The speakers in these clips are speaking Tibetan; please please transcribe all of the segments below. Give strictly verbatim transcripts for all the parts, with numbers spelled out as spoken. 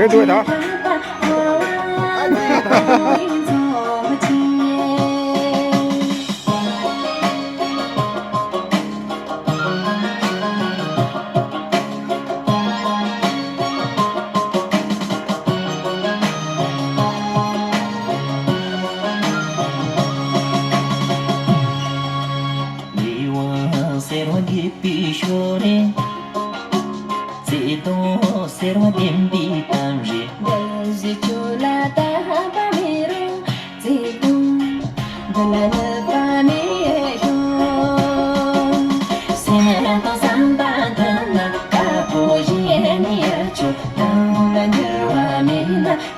འགྲིག་འདུག་ད། ལས་དབང་ཟེར་བ་རྒྱས་པའི་ཤོ་རེད། བརྩེ་དུང་ཟེར་བ་བདེན་པའི་གཏམ་རེད། འདི་བཞིན་ཁྱོད་ལ་བལྟ་བ་མི་རུང་། བརྩེ་དུང་འདི་ལ་ནུས་པ་མེད་ཤོ། སེམས་དང་བསམ་པ་མཐུན་ན་དཀར་པོ་ཡིན་ཡ་ཆོག་དང་ལ་འགྱུར་བ་མེད་ན།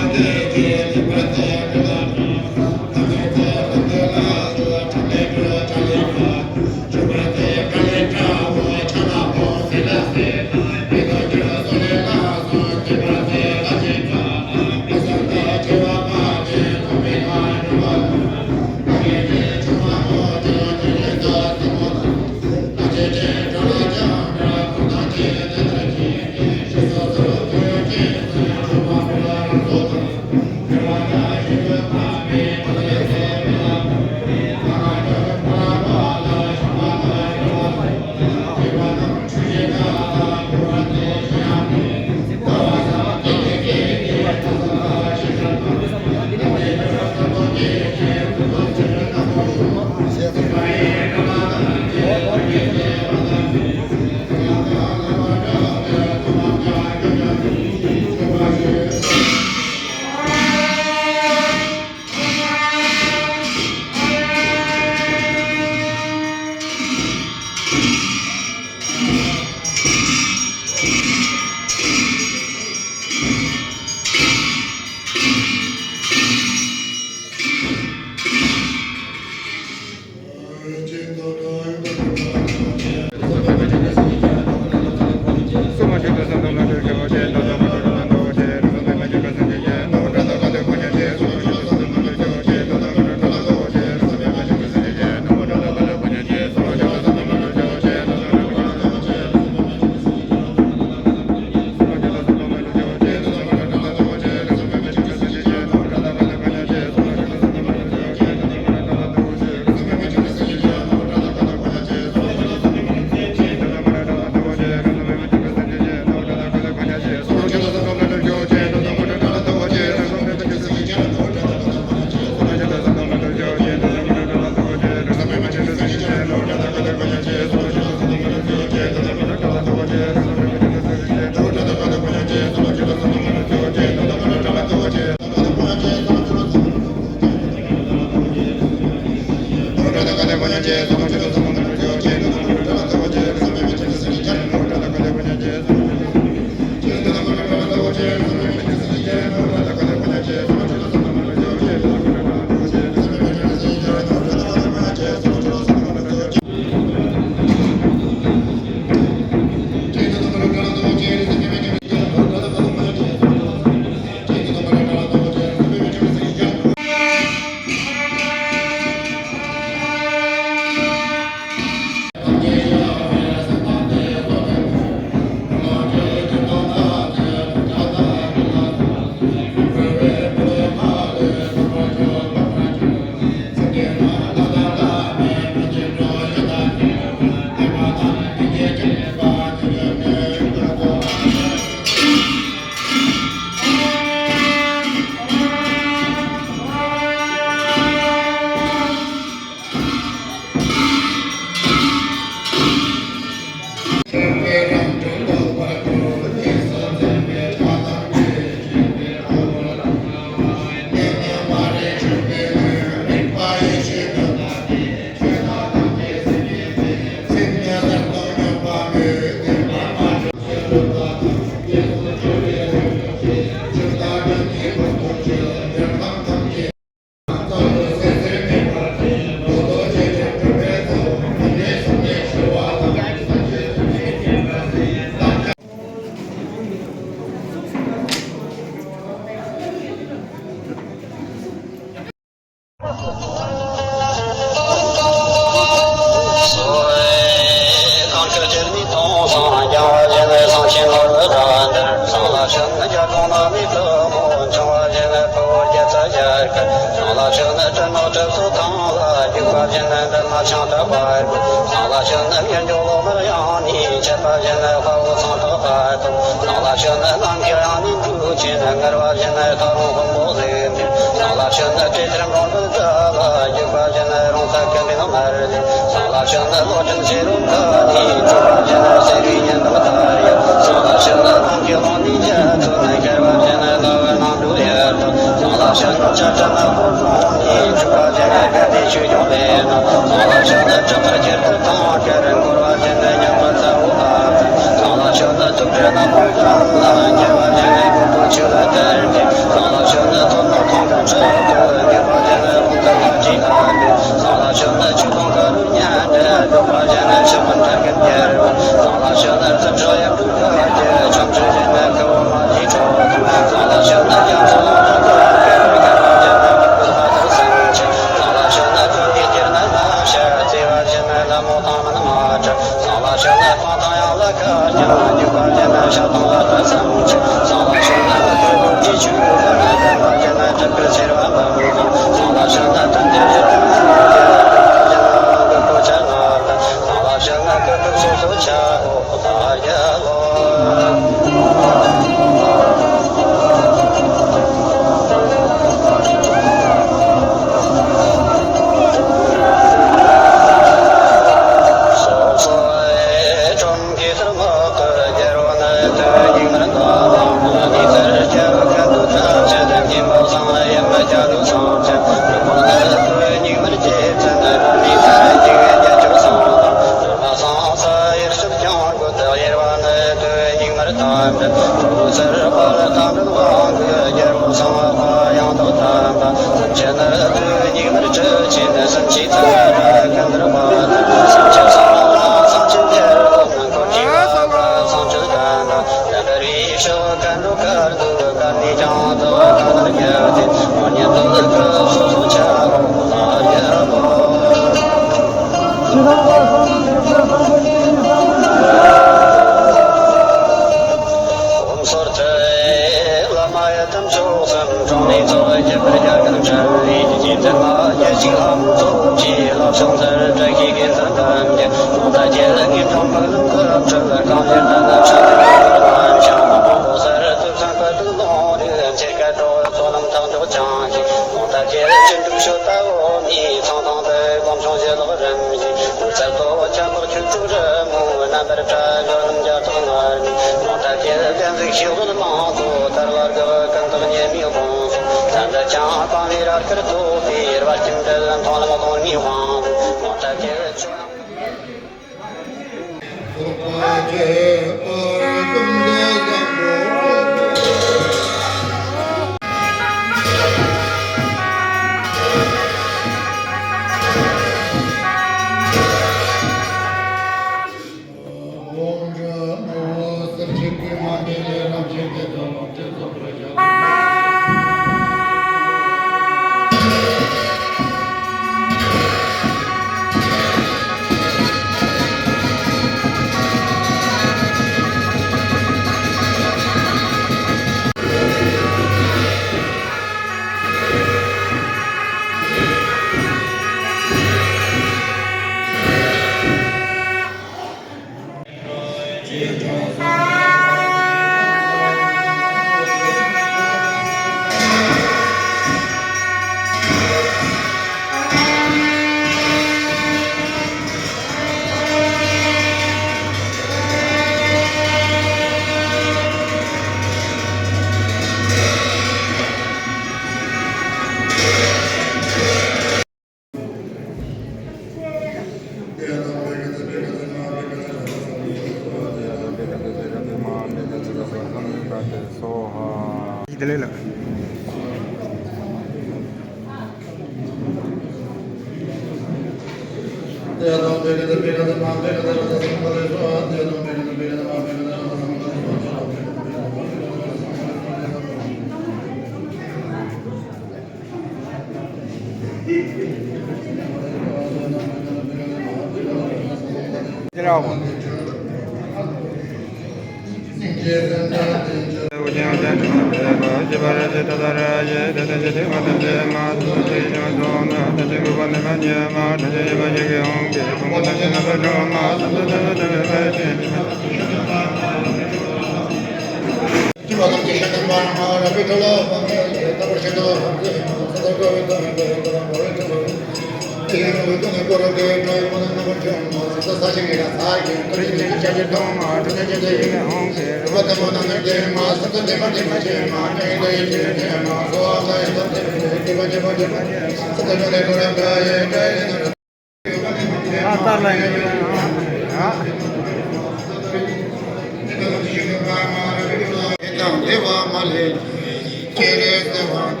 སྤྱན་རས་གཟིགས་དབང་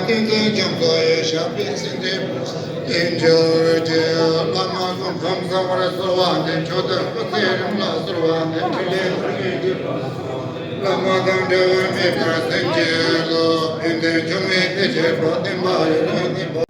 བསྟན་འཛིན་རྒྱ་མཚོ་ཡི་ཞབས་པད་སྲིད་མཐའི་བརྟན་གྱུར་ཅིག། བླ་མ་སྐུ་ཁམས་གསང་བར་གསོལ་བ་འདེབས། མཆོག་ཏུ་སྐུ་ཚེ་རིང་ལ་གསོལ་བ་འདེབས། ཕྲིན་ལས་ཐོགས་མེད་ཀྱི། བླ་མ་དང་འབྲལ་བ་མེད་པར་སེམས་བསྐྱེད་ལོ། ཡོན་ཏན་འབྱུང་བའི་གཏེར་ཆེན་པོ། བསྟན་པ་ཡུན་རིང་གནས་པ།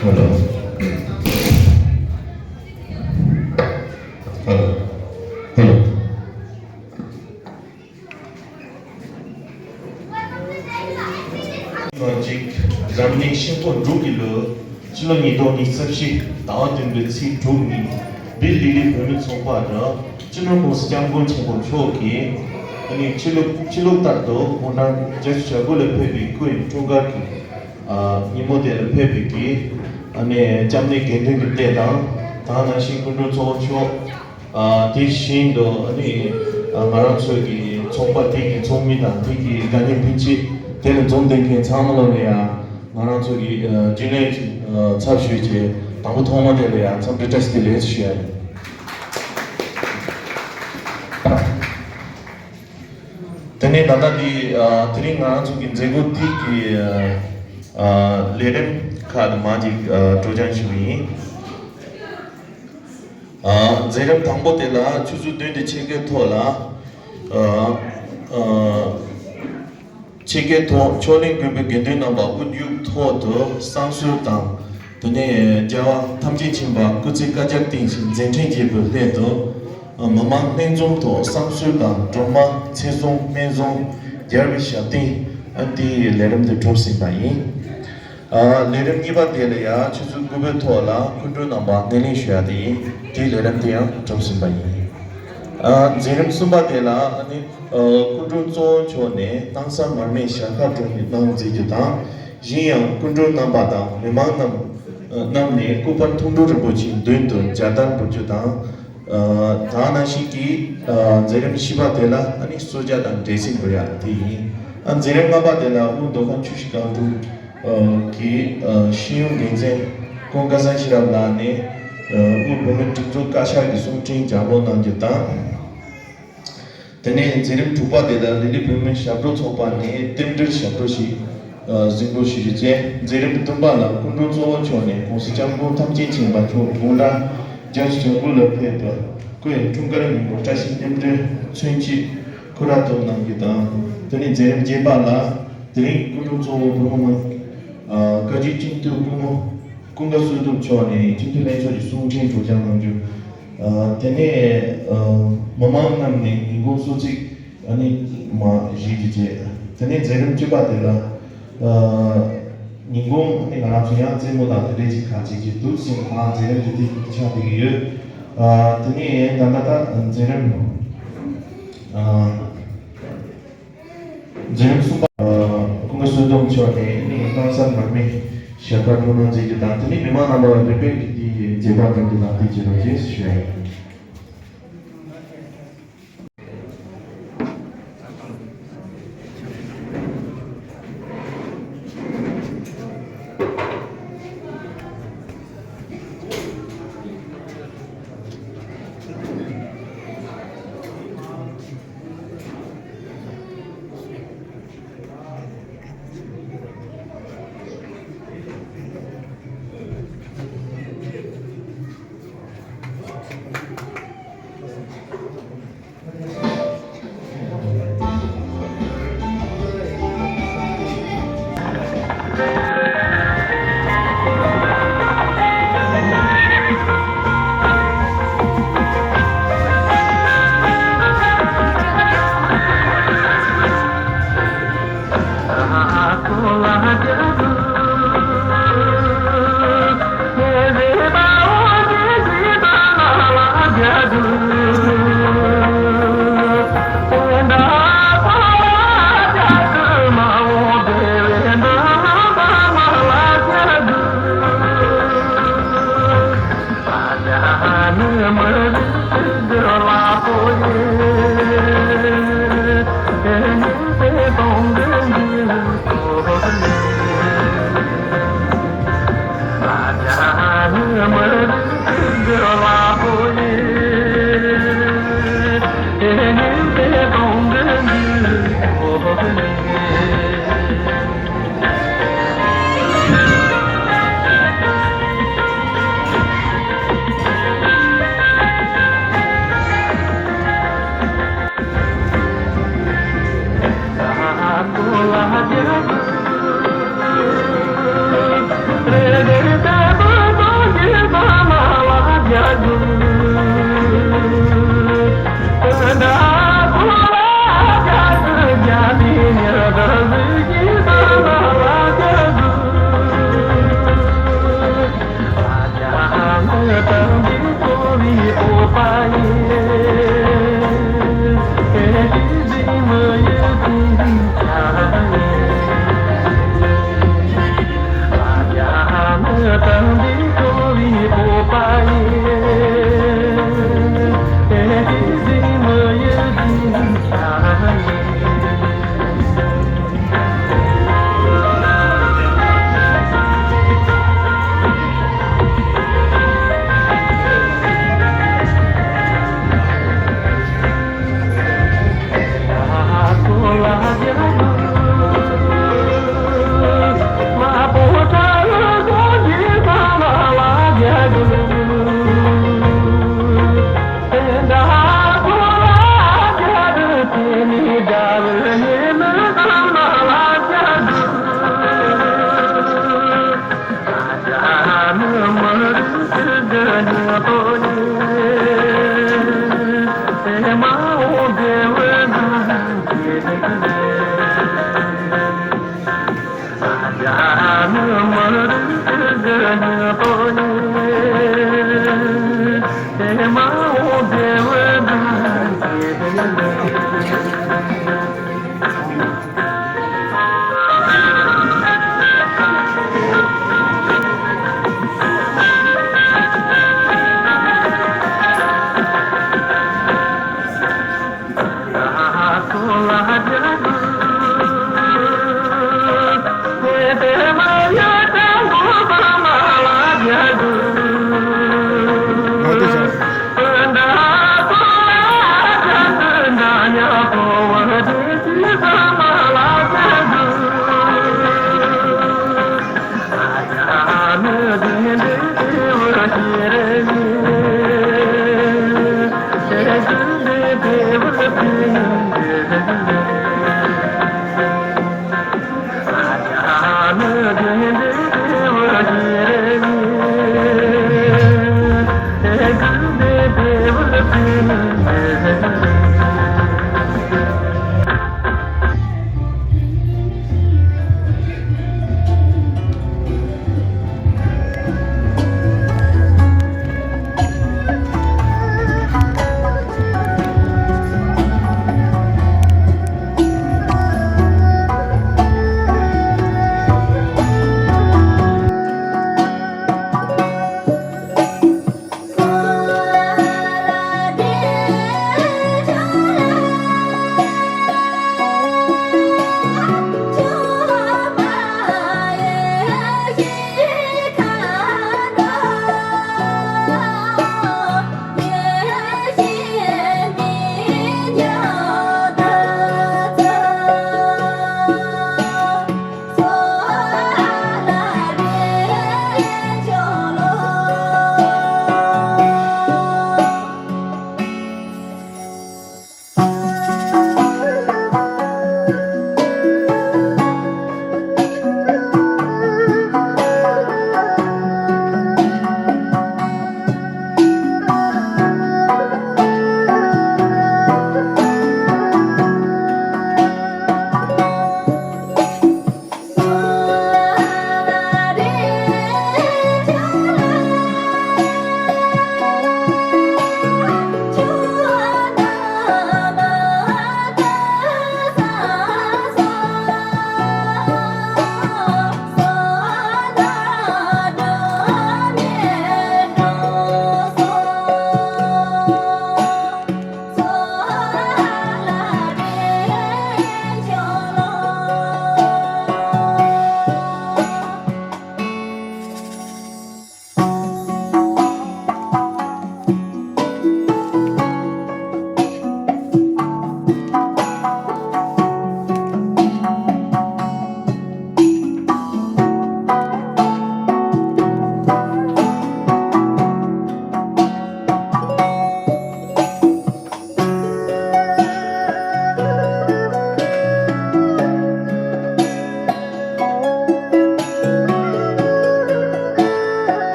Hello. Hello. Hello. ནང་གཅིག་འཛམ་གླིང་ཤིང་ཕོ་འབྲུག་གི་ལོ། སྤྱི་ལོ་ཉིས་སྟོང་ཉི་ཤུ་རྩ་བཞི་ཟླ་བ་བདུན་པའི་ཚེས་དྲུག་ཉིན། བི་ལི་ལི་བོད་མི་ཚོགས་པ་དང་སྤྱི་ནོར་༸གོང་ས་༸སྐྱབས་མགོན་ཆེན་པོ་མཆོག་གིས། ཨ་ནི་ཕྱི་ལུགས་ཕྱི་ལུགས་ལྟར་དུ་དགུང་གྲངས་བརྒྱད་ཅུ་གྱ་དགུ་ལ་ཕེབས་པའི་སྐུའི་འཁྲུངས་སྐར་གྱི་ཉིན་མོ་དེ་ལ་ཕེབས་པའི་གི། ཨ་ནི་སྐྱབས་གནས་དགེ་འདུན་གྱི་སྡེ་དང་། ད་ག་ནང་བཞིན་སྐུ་མགྲོན་གཙོ་བོ་མཆོག་ཨ། དེ་བཞིན་དུ་ཨ་ནི། ཨ། ང་རང་ཚོའི་གི་ཚོགས་པ་དེ་གི་ཚོགས་མི་དང་དེ་གི་དགའ་ཉེ་སྤུན་མཆེད། དེ་ལ་འཛོམས་བསྡད་མཁན་ཚང་མ་ལ་ཡང་ང་རང་ཚོ་གི་ཨ། རྒྱུན་ལས་ཀྱི་ཨ། ཚབ་ཞུས་བྱས་དང་པོ་ཐོག་མ་དེ་ལ་ཡང་འཚམས་འདྲི་བཀྲ་ཤིས་བདེ་ལེགས་ཞུ་ཡ་ཡིན། དེ་ནས་ད་ལྟ་འདི་ཨ། དེ་རིང་ང་རང་ཚོ་གི་མཛད་སྒོ་དེ་གི་ཨ། ལས་རིམ་ཁག་དུ་མ་ཅིག་ཨ། སྤྲོ་འཆམ་ཞུ་གི་ཡིན། ཨ། མཛད་རིམ་དང་པོ་དེ་ལ་ཆུ་ཚོད་བདུན་དང་ཕྱེད་ཀའི་ཐོག་ལ། ཨ། ཨ། ཕྱེད་ཀའི་ཐོག་ཕྱོགས་གླིང་དགོན་པའི་དགེ་འདུན་རྣམ་པ་དབུ་བརྙེས་ཐོག་ཏུ་བསང་གསོལ་དང་། དེ་ནས་རྒྱལ་བ་ཐམས་ཅད་མཁྱེན་པ་སྐུ་ཚེ་བསྐལ་བརྒྱར་བརྟན་ཞིང་མཛད་འཕྲིན་རྒྱས་པའི་སླད་དུ། ཨ། མི་མང་ལྷན་འཛོམས་ཐོག་བསང་གསོལ་དང་སྒྲོལ་མ་ཚེ་བཟང་སྨན་བཟང་རྒྱལ་བའི་ཞབས་བརྟན། ཨ། དེའི་ལས་རིམ་དེ་གྲུབ་ཟིན་པ་ཡིན། ཨ། ལས་རིམ་གཉིས་པ་དེ་ལ་ཡང་ཆུ་ཚོད་དགུ་པའི་ཐོག་ལ་སྐུ་མགྲོན་རྣམ་པ་སྣེ་ལེན་ཞུ་ཡ་དེ་ཡིན། དེའི་ལས་རིམ་དེ་ཡང་གྲུབ་ཟིན་པ་ཡིན། ཨ། མཛད་རིམ་གསུམ་པ་དེ་ལ་ཨ་ནི། ཨ། སྐུ་མགྲོན་གཙོ་བོ་མཆོག་ནས་སྣང་གསལ་མར་མེ་ཞལ་ཁ་དྲོ་མོའི་གནང་མཛད་རྒྱུ་དང་། གཞན་ཡང་སྐུ་མགྲོན་རྣམ་པ་དང་མི་མང་རྣམས་རྣམས་ནས་སྐུ་པར་མཐོང་གྲོལ་རིན་པོ་ཆེའི་མདུན་དུ་མཇལ་དར་འབུལ་རྒྱུ་དང་། ཨ། དེ་ནང་བཞིན་གྱི། ཨ། མཛད་རིམ་བཞི་པ་དེ་ལ་ཨ་ནི་གསོལ་ཇ་དང་འབྲས་སིལ་འབུལ་ཡག་དེ་ཡིན། ཨ། མཛད་རིམ་ལྔ་པ་དེ་ལ་དབུ་མདོ་ཁམས་ཆུ་བཞི་སྒང་དྲུག་ཨ། གི། ཨ། ཤེས་ཡོན་འགན་འཛིན་ཀུན་དགའ་བཟང་ཤེས་རབ་ལགས་ནས། ཨ། དབུས་བོད་མིའི་སྒྲིག་འཛུགས་བཀའ་ཤག་གི་གསུང་འཕྲིན་ལྗགས་ཀློག་གནང་རྒྱུ་དང་། དེ་ནས་མཛད་རིམ་དྲུག་པ་དེ་ལ་ལི་ལི་བོད་མིའི་ཞབས་བྲོ་ཚོགས་པ་ནས་རྟེན་འབྲེལ་ཞབས་བྲོ་ཞིག་ཨ། གཟིགས་འབུལ་ཞུ་རྒྱུ་བཅས། མཛད་རིམ་བདུན་པ་ལ་སྐུ་མགྲོན་གཙོ་བོ་མཆོག་ནས་༸གོང་ས་༸སྐྱབས་མགོན་ཐམས་ཅད་མཁྱེན་པ་མཆོག་དགུང་གྲངས་བརྒྱད་ཅུ་གྱ་དགུ་ལ་ཕེབས་པའི་སྐུའི་འཁྲུངས་སྐར་ཉིན་མོ་བཀྲ་ཤིས་རྟེན་འབྲེལ་མཚོན་ཆེད་སྐུ་ར་གཏུམ་གནང་རྒྱུ་དང་། དེ་ནས་མཛད་རིམ་བརྒྱད་པ་ལ་དེ་རིང་སྐུ་མགྲོན་གཙོ་བོ་བོད་མི་མང་། ཨ། བཀའ་བརྒྱུད་སྤྱི་འཐུས་སྐུ་ངོ་ཀུན་དགའ་བསོད་སྟོབས་མཆོག་ནས་སྤྱི་འཐུས་ལྷན་ཚོགས་ཀྱི་གསུང་འཕྲིན་སྒྲོག་སྦྱང་གནང་རྒྱུ། ཨ། དེ་ནས། ཨ། མི་མང་རྣམས་ནས་ཉིན་གུང་གསོལ་ཚིགས་ཨ་ནི་མ་བཞེས་རྒྱུ་བཅས། དེ་ནས་མཛད་རིམ་བཅུ་པ་དེ་ལ། ཨ། ཉིན་གུང་ཨ་ནི་ང་རང་ཚོ་ཡང་རྩེད་མོ་དང་དེ་འདྲའི་ཅིག་ཁག་ཅིག་ཅིག་འདུག་ཟིན་མ་མཛད་རིམ་དེ་དེ་ཆགས་བསྡད་ཀྱི་ཡོད། ཨ། དེ་ནས་ད་ལྟ་ད་མཛད་རིམ། ཨ། མཛད་རིམ་གསུམ་པ། ཀུན་དགའ་བསོད་སྟོབས་མཆོག་ནས་ནི་སྣང་གསལ་མར་མེ་ཞལ་དཀར་ཕུལ་གནང་མཛད་རྒྱུ་དང་། དེ་ནས་མི་མང་རྣམ་པ་ལ་རིམ་པས་ཀྱིས་དེའི་མཛད་པ་འགྲོ་རྒྱུ་དང་དེ་བྱེད་རོགས་ཞེས་ཞུ་ཡ་ཡིན།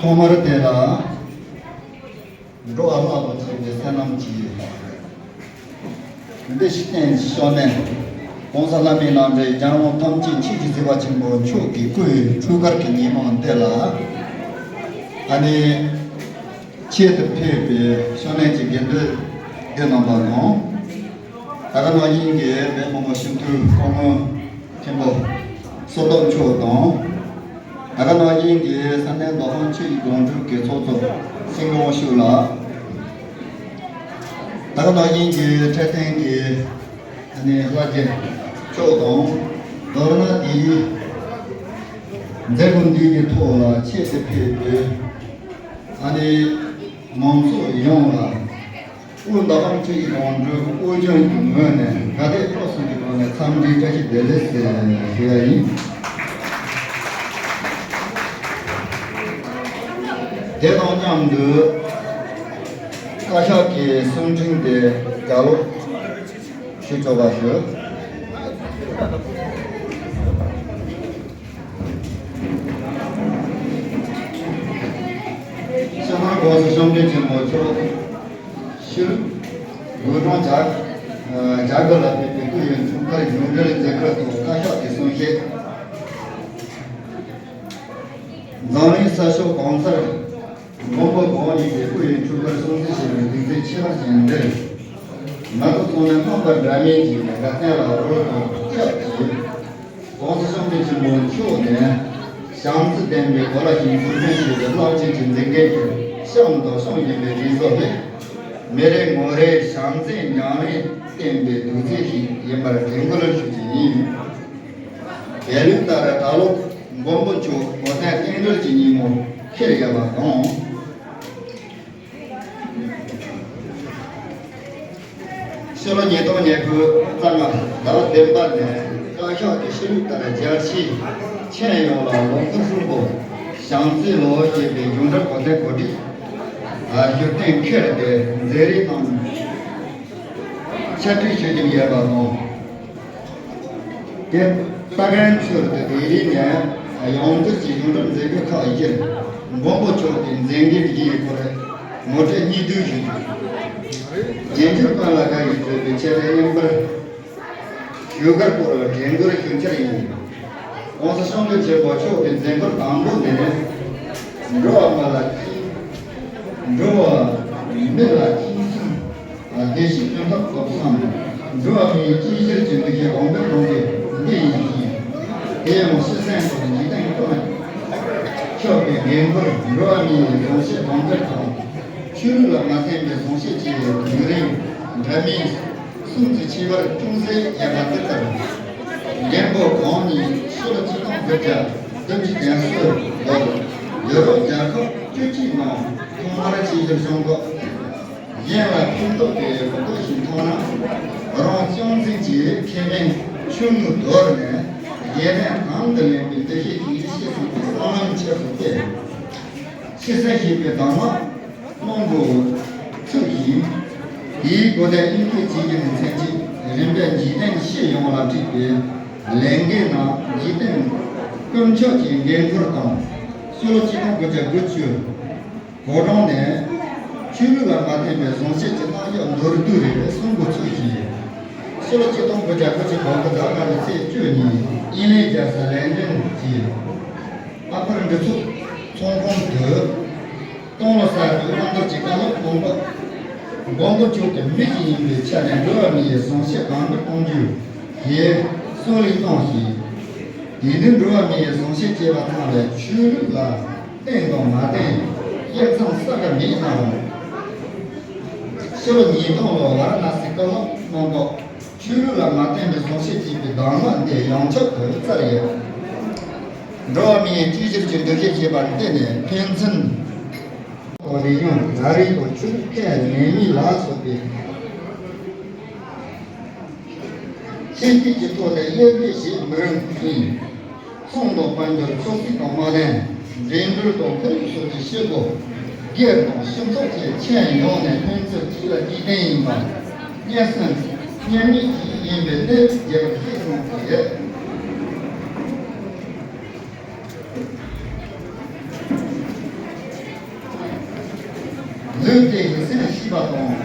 ཐོག་མར་དེ་ལ། འགྲོ་བ་རྣམས་ལ་ཐུགས་ཀྱི་སེམས་རྣམས་ཀྱིས། འདི་ཕྱི་བསྟན་ཕྱི་ནས། ༸གོང་ས་ལྷ་མིའི་རྣམ་འདྲེན་རྒྱལ་དབང་ཐམས་ཅད་མཁྱེན་ཅིང་གཟིགས་པ་ཆེན་པོ་མཆོག་གི་སྐུའི་འཁྲུངས་སྐར་གྱི་ཉིན་མོ་འདི་ལ། ཨ་ནི། ཆེད་དུ་ཕེབས་པའི་ཕྱི་ནས་ཀྱི་དགེ་འདུན་སྡེ་རྣམ་པ་དང་། ད་ག་ནང་བཞིན་གྱི་བོད་མི་མང་སྤྱི་འཐུས་སྐུ་ངོ་མཁན་པོ་བསོད་སྟོབས་མཆོག་དང་། ད་ག་ནང་བཞིན་གྱི་ས་གནས་མདོ་ཁམས་ཆུ་བཞི་སྒང་དྲུག་གི་ཚོགས་གཙོ་སེང་གེ་དབང་ཕྱུག་ལགས། ད་ག་ནང་བཞིན་གྱི་འཕྲོད་བསྟེན་གྱི་ཨ་ནི་ལྷ་རྗེ་མཆོག་དང་། མདོར་ན་དེའི་མཛད་སྒོ་འདི་གི་ཐོག་ལ་ཆེད་དུ་ཕེབས་པའི་ཨ་ནི་མང་ཚོགས་ཡོངས་ལ། དབུས་མདོ་ཁམས་ཆུ་བཞི་སྒང་དྲུག་དབུས་རྒྱུན་གྱི་ངོས་ནས་དགའ་དད་སྤྲོ་གསུམ་གྱི་སྒོ་ནས་འཚམས་འདྲིའི་བཀྲ་ཤིས་བདེ་ལེགས་ཟེར་ཞུ་ཡ་ཡིན། དེ་དང་མཉམ་དུ་བཀའ་ཤག་གི་གསུང་འཕྲིན་དེ་བརྒྱ་ལོ་ཞུ་ཆོག་པ་ཞུ། ཤ་མར་༸གོང་ས་༸སྐྱབས་མགོན་ཆེན་པོ་མཆོག་ཤུལ་དགུང་གྲངས་བརྒྱ་དགུ་ལ་ཕེབས་པའི་སྐུའི་འཁྲུངས་སྐར་རྒྱུན་འགྲེལ་མཛད་སྒོའི་ཐོག་བཀའ་ཤག་གི་གསུང་བཤད། འཛམ་གླིང་ས་ཕྱོགས་གང་སར་མགོན་པོ་གང་ཉིད་ཀྱི་སྐུའི་འཁྲུངས་སྐར་སྲུང་བརྩི་བྱེད་པའི་དུས་ཚིགས་ཆེ་བ་ཞིག་འདིར། ང་ཚོ་ཚང་མས་རྣམ་པ་འདྲ་མིན་གྱི་དགའ་སྟོན་ལ་རོལ་དང་སྐྱབས་ཀྱིས། ༸གོང་ས་༸སྐྱབས་མགོན་ཆེན་པོ་མཆོག་ནས་བྱམས་བརྩེ་ལྡན་པའི་གོ་ལ་ཞིག་འཛུགས་སྐྲུན་བྱེད་པའི་རླབས་ཆེན་གྱི་མཛད་འགན་དེ་བྱམས་དང་བྱམས་ཡིན་པའི་རིགས་སོགས་ལས། མི་རེ་ངོ་རེ་བྱམས་བརྩེ་མྱ་ངན་བསྟེན་པའི་དུས་ཚིགས་ཤིག་ཡིན་པར་དྲན་སྐུལ་ཞུ་རྒྱུ་ཡིན། དེ་ལུགས་ལྟར་ད་ལོ་མགོན་པོ་མཆོག་གོ་སྟོན་རྟེན་འབྲེལ་གྱི་ཉིན་མོ་འཁེལ་ཡོད་པ་དང་། ཕྱི་ལོ་ཉིས་སྟོང་ཉེར་དགུ་རྩ་ལྔ་ཟླ་བ་བདུན་པ་ནས་བཀའ་ཤག་གི་ཤེས་རིག་ལྟར་རྒྱལ་སྤྱིའི་ཁྱོན་ཡོངས་ལ་ལོ་འཁོར་གསུམ་པོ་བྱམས་བརྩེའི་ལོ་ཞེས་པའི་རྒྱུན་འཁྲབ་གོ་སྟོན་གོ་སྒྲིག་ཞུ་གཏན་འཁེལ་ཏེ་མཛད་རིམ་རྣམས་ཕྱིར་སྤྲོད་ཞུ་རྒྱུ་ཡོད་པ་དང་། དེ་ལྟ་མཁན་ཚོས་དེ་རིང་ནས་ཡང་བསྐྱར་གྱི་གཞུང་འབྲེལ་མཛད་སྒོ་ཁག་བཞིར་མགོན་པོ་མཆོག་གི་མཛད་འགན་བཞིའི་སྐོར་ངོ་སྤྲོད་སྙིང་བསྡུས་ཞུ་རྒྱུ། རྒྱལ་འགྱུར་ཀུན་ལ་བཀའ་ཡིས་གཙོས་པའི་ཆེད་དུ་རྙིང་པར་ཞུ་སྐར་སྐོར་དྲན་སྐུལ་ཞུ་འཆར་ཡིན། ༸གོང་ས་༸སྐྱབས་མགོན་ཆེན་པོ་མཆོག་གི་མཛད་སྒོ་དང་པོ་དེ་ནི་འགྲོ་བ་མི་ལ་གཅེས་འགྲོ་བ་མི་ལ་གཅེས་སེམས། བདེ་སྐྱིད་ཀུན་ཐོབ་ཐོབ་བསམ། འགྲོ་བ་མིའི་གཅེས་ཕྲད་ཀྱི་འདུ་ཤེས་གོང་འཕེལ་གཏོང་རྒྱུ་འདི་ཡིན་ཞིང་། དེ་ཡང་ཤི་གསོན་སོགས་འཇིག་རྟེན་ཀུན་ལ་ཕྱོགས་པའི་འགན་ཁུར། འགྲོ་བ་མིའི་གཟུགས་བྱད་གོང་འཕེལ་དང་། ཆོས་ལུགས་ལ་མ་བརྟེན་པའི་གཟུགས་བྱད་ཀྱི་ཡུན་རིང་འདྲ་མིན་གསུམ་གྱི་ཁྱད་པར་ཅུང་ཟད་ཡོད་པ་དེ་ལྟར། མགོན་པོ་གང་ཉིད་ཕྱི་ལོ་ཆིག་སྟོང་དགུ་བརྒྱ་བདུན་ཅུ་དོན་གསུམ་ལོར་ཡུ་རོབ་རྒྱལ་ཁབ་བཅུ་གཅིག་ནང་ཐོག་མར་ཆིབས་བསྒྱུར་བྱུང་སྐབས། གཞན་ལ་ཕན་ཐོགས་པའི་གོ་སྐབས་ཤིག་མཐོང་ན། རང་སྤྱང་ཚིག་གི་ཁེ་ཕན་ཆུང་ངུ་དོར་ནས། རྒྱལ་ཕན་དང་དུ་ལེན་པའི་འདུ་ཤེས་ཤིག་ཤེས་སོང་བའི་བསམ་བློ་ཆེ་སོང་སྟེ། ཕྱི་གསལ་ཞེས་པའི་གདམས་ངག་གླང་པོ་ཚུགས་ཤིང་། དེའི་གོ་དོན་དབྱིན་སྐད་བྱས་ཀྱི་ནི་མཚན་ཅིག་རིམ་པས་འཇིག་རྟེན་ཤེས་ཡོངས་ལ་བྲིས་པའི་ལས་འགུལ་ནང་འཇིག་རྟེན་དཀོན་མཆོག་གི་འགན་ཁུར་དང་། ཕྱི་ལོ་ཆིག་སྟོང་དགུ་བརྒྱ་དགུ་བཅུ། གོ་གྲོང་ནས་ཆོས་ལུགས་ལ་མ་བརྟེན་པའི་བཟང་སྤྱོད་ཀྱི་རྣམ་གཞག་མདོར་བསྡུས་རེ་རེ་གསུང་འགོ་ཚུགས་ཤིང་། ཕྱི་ལོ་ཆིག་སྟོང་དགུ་བརྒྱ་དགུ་བཅུ་གོ་དགུ་ཟླ་ལྔ་པའི་ཚེས་བཅུ་ཉིན་དབྱིན་ལན་རྒྱལ་ས་ལན་ཀྲན་གྱི་ཨ་ཕར་འབྲི་ཚུགས་ཚོང་ཁང་དུ་སྟོང་ལོ་གསར་པའི་དབང་སྒྱུར་གྱི་བཀའ་སློབ་གནང་སྐབས། མགོན་པོ་མཆོག་གིས་མི་ཞིག་ཡིན་པའི་ཆ་ནས་འགྲོ་བ་མི་ཡི་བཟང་སྤྱོད་གང་མགྱོགས་གཏོང་རྒྱུ་ཞེས་གསོལ་རས་གནང་ཞིང་། དེང་དུས་འགྲོ་བ་མི་ཡི་བཟང་སྤྱོད་ཅེས་པ་ཚང་མས་ཆོས་ལུགས་ལ་བརྟེན་དང་མ་བརྟེན་དབྱེ་མཚམས་གསལ་ཁ་མེད་ན་རུང་། ཕྱི་ལོ་ཉིས་སྟོང་ལོར་ཝཱ་ར་ཎ་སིའི་བཀའ་སློབ་གནང་སྐབས། ཆོས་ལུགས་ལ་མ་བརྟེན་པའི་བཟང་སྤྱོད་ཅེས་པའི་གདམས་ངག་འདི་ཡོངས་ཁྱབ་ཏུ་བསྩལ་ཡོད། འགྲོ་བ་མིའི་གཅིག་གྱུར་གྱི་འདུ་ཤེས་ཞེས་པ་འདི་ནི་ཕན་ཚུན་དང་རིག་གཞུང་ཟླ་རིས་དང་ཆོས་ལུགས་ཁས་ལེན་མིན་ལ་སོགས་པའི་ཆོས་བརྒྱུད་ཀྱི་ཐོག་ནས་དབྱེ་འབྱེད་བྱེད་མི་རུང་ཞིང་། ཚོང་དང་དཔལ་འབྱོར་ཆོས་སྲིད་དང་དམག་དོན། འགྲན་བསྡུར་དང་ཁོར་ཡུག་སོགས་ཀྱི་བྱེད་སྒོ། སྒེར་དང་སྤྱི་ཚོགས་བཅས་ཁྱོན་ཡོངས་ནས་ཕན་ཚུན་གཅིག་ལ་གཅིག་བརྟེན་ཡིན་པ། མཉེན་སྲུང་མཉེན་མེད་ཅིག་ཡིན་པའི་གནས་ལུགས་རྒྱས་པར་བཤད་གནང་གི་ཡོད། ལུས་དེ་ཡི་སེམས་ཤེས་པ་དང་།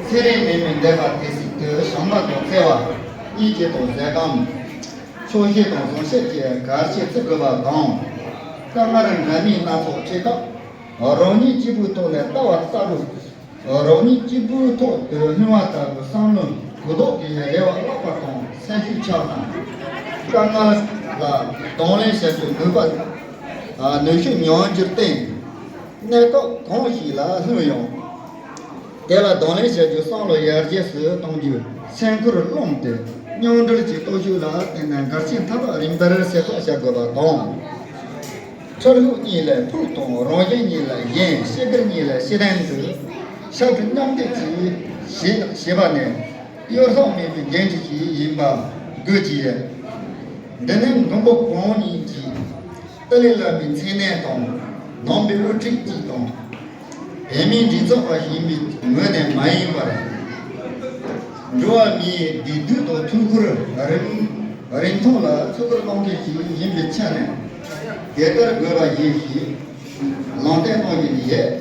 ཚེ་རིང་ནད་མེད་འདས་པ་དེ་སྲིད་དུ་བྱམས་པ་དང་བརྩེ་བ། སྙིང་རྗེ་དང་ཟས་སྐོམ། ཆོག་ཤེས་དང་བཟང་ཤེས་བཅས་གལ་ཆེར་བརྩི་དགོས་པ་དང་། དཀའ་ངལ་འདྲ་མིན་སྣ་ཚོགས་འཕྲད་སྐབས། རང་ཉིད་གཅིག་པུའི་ཐོག་ནས་ལྟ་བ་ལྟ་བུ། རང་ཉིད་གཅིག་པུའི་ཐོག་ཏུ་ལྷུང་བ་ལྟ་བུའི་བསམ་བློ་གུ་དོག་གི་རེ་བ་བརླག་པ་དང་སེམས་ཤུགས་ཆག་སྟངས། དཀའ་ངལ་ལ་གདོང་ལེན་བྱ་རྒྱུ་ནུས་པ། ནུས་ཤུགས་ཉམས་རྒྱུར་བརྟེན། གནས་སྐབས་གང་ཞིག་ལ་ལྷུང་ཡང་། དེ་ལ་གདོང་ལེན་བྱ་རྒྱུ་བསམ་བློ་ཡར་རྒྱས་སུ་གཏོང་རྒྱུ། སེམས་ཁུར་བསླངས་ཏེ་མཉམ་འབྲེལ་གྱི་སྟོབས་ཤུགས་ལ་བརྟེན་ནས་འགལ་རྐྱེན་མཐའ་དག་རིམ་པར་སེལ་ཐབས་བྱ་དགོས་པ་དང་། ཁྲིམས་ལུགས་གཉིས་ལ་ཕུགས་དང་རང་གཞན་གཉིས་ལ་གཞན། སྐྱེ་རྒུ་གཉིས་ལ་སྐྱེ་ལྡན་དུ་ཕྱར་གྲུ་མཉམ་འདེགས་ཀྱིས་ཞེས་ཞེས་པ་ནི་གཡོ་ཟོལ་མེད་པའི་འགན་འཁྲི་ཞིག་ཡིན་པ་དགོས་ཀྱི་ཡོད། འདི་ནི་མགོན་པོ་གང་ཉིད་ཀྱིས་ཏཱ་ལའི་བླ་མའི་མཚན་གནས་དང་ནང་པའི་དབུ་ཁྲིད་ཅིག་དང་། བོད་མིའི་མགྲིན་ཚབ་པ་ཞིག་ཡིན་པའི་ངོས་ནས་མ་ཡིན་པར། འགྲོ་བ་མིའི་བདེ་སྡུག་དང་ཐུགས་ཁུར་རིན་རིན་ཐང་ལ་བརྩི་བཀུར་གནང་མཁན་ཞིག་ཡིན་པའི་ཆ་ནས། དེ་ལྟར་དགོས་པ་ཡིན་ཞེས་ལམ་སྟོན་གནང་བཞིན་ཡོད།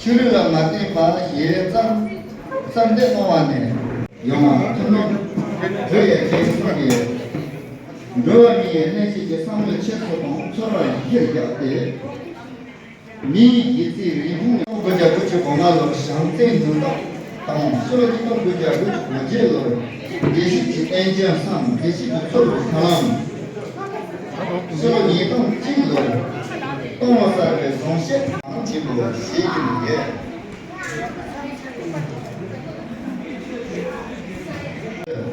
ཆོས་ལུགས་ལ་མ་བརྟེན་པ་ཞེས་རྩར་རྩར་འདེབས་གནང་བ་ནས་ཡོང་བ་ཐུགས་སྣང་དགོས་ཡོད་ཅེས་གསུངས་ཏེ། འགྲོ་བ་མིའི་གནས་ཤིག་གི་བསམ་བློའི་འཁྱེར་སོ་དང་ཚོར་བ་གཞིར་བཞག་སྟེ། མིའི་གཞི་རྩའི་རིན་ཐང་། དགུ་བརྒྱ་དགུ་བཅུ་གོ་ལྔ་ལོར་བྱམས་བརྩེའི་ནུས་སྟོབས་དང་། ཕྱི་ལོ་ཆིག་སྟོང་དགུ་བརྒྱ་དགུ་བཅུ་གོ་བརྒྱད་ལོར་དགེ་བཤེས་ཀྱི་བསྟན་སྐྱོང་སམ་དགེ་བཤེས་ཀྱི་ཚོགས་ཀྱི་ཁ་ལམ། ཕྱི་ལོ་ཉིས་སྟོང་གཅིག་ལོར་སྟོང་ལོ་གསར་པའི་བཟང་སྤྱོད་དང་ཆེན་པོ་ཞེས་བརྗོད་ཡོད།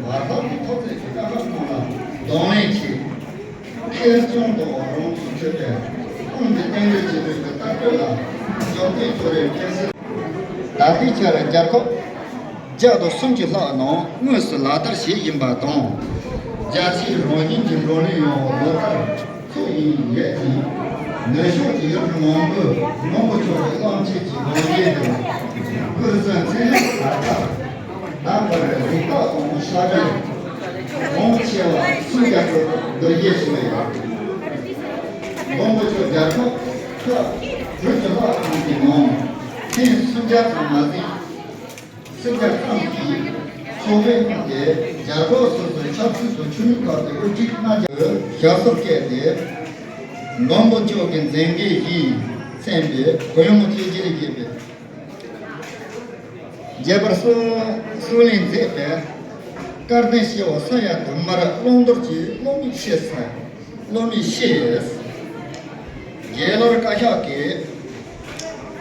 བར་ཐག་གི་ཐོག་བརྩེགས་ཀྱི་བཀའ་ཁག་ཁོང་ལ་གདོང་ལེན་གྱིས། ཁེར་རྐྱང་དུ་རང་ཚུགས་ཆོད་པའི་དབང་གི་བསྟན་ལས་བྱེད་པའི་གི་ལྟ་སྤྱོད་ལ་འཇམ་མཐུན་ཚོར་བའི་སྐྱེ་སྲིད། ད་ལྟའི་ཆར་རྒྱལ་ཁབ་བརྒྱ་དང་སུམ་ཅུ་ལྷག་ནང་དངོས་སུ་ལག་བསྟར་བྱེད་བཞིན་པ་དང་། རྒྱ་ཆེའི་རང་བཞིན་གྱི་འགྲོ་ལུགས་ཡང་ལོ་ལྟར། ཚོགས་ཡིན་ཡོད་ཅིང་། ནུབ་ཕྱོགས་ཀྱི་ཡུལ་གྲུ་མང་པོའི་མགོན་པོ་མཆོག་གི་གླང་ཆེན་གྱི་གདུང་རྒྱུད་དུ་ཁུར་ཚོས་ཚན་རིག་གར་ཐབས་དང་པར་རིགས་རྟགས་དང་ཤ་རྒྱུ་གོང་ཆེ་བ་སུམ་བརྒྱ་སྐོར་འདུ་རྒྱས་བྱུང་ཡོད། མགོན་པོ་མཆོག་རྒྱལ་ཁབ་ཁག་དྲུག་ཅུ་ལྷག་ཙམ་གྱི་ནང་ཐེངས་སུམ་བརྒྱ་ཙམ་མ་ཟིན། སེམས་ཅན་ཐམས་ཅད་ཕྱོགས་བེད་གནང་སྟེ་རྒྱལ་ཁབ་སོ་སོའི་ཆབ་སྲིད་དང་ཆོས་ལུགས་ཁག་ཏུ་དབུ་ཁྲིད་ལྔ་བརྒྱ་ཞབས་སོར་བསྐོས་ཏེ། མགོན་པོ་མཆོག་གི་མཛད་འགན་བཞིན་མཚན་པའི་གུ་ཡངས་ཆེ་རྒྱས་ཀྱི་རྒྱས་པར་གསུང་གསུང་གླེང་མཛད་པས། སྐལ་ལྡན་སྐྱེ་བོ་ས་ཡ་དུ་མར་བླང་དོར་གྱི་བློ་མིག་ཤེས་ས། བློ་མིག་ཤེས། རྒྱལ་བློན་བཀའ་ཤག་གིས་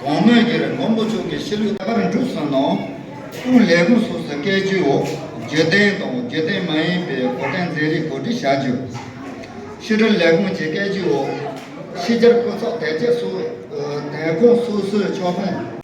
གོང་མའི་རྒྱུད་མགོན་པོ་མཆོག་གི་ཤི་ལུས་ད་བར་འགྲུབ་སོང་ནོ། སྐུ་ལས་ཁུངས་སོགས་སུ་བཀའ་བརྒྱུད་འོག་ བརྒྱུད་ལྡན་དང་བརྒྱུད་ལྡན་མ་ཡིན་པའི་གོ་སྟོན་མཛད་རིམ་གོ་སྒྲིག་བྱ་རྒྱུ། ཕྱི་དྲིལ་ལས་ཁུངས་ཀྱི་སྐད་ཆའི་འོག་ཕྱི་རྒྱལ་སྐུ་ཚབ་དོན་གཅོད་སོ་དོན་ཁང་སོ་སོའི་ཕྱོགས་ཁོངས།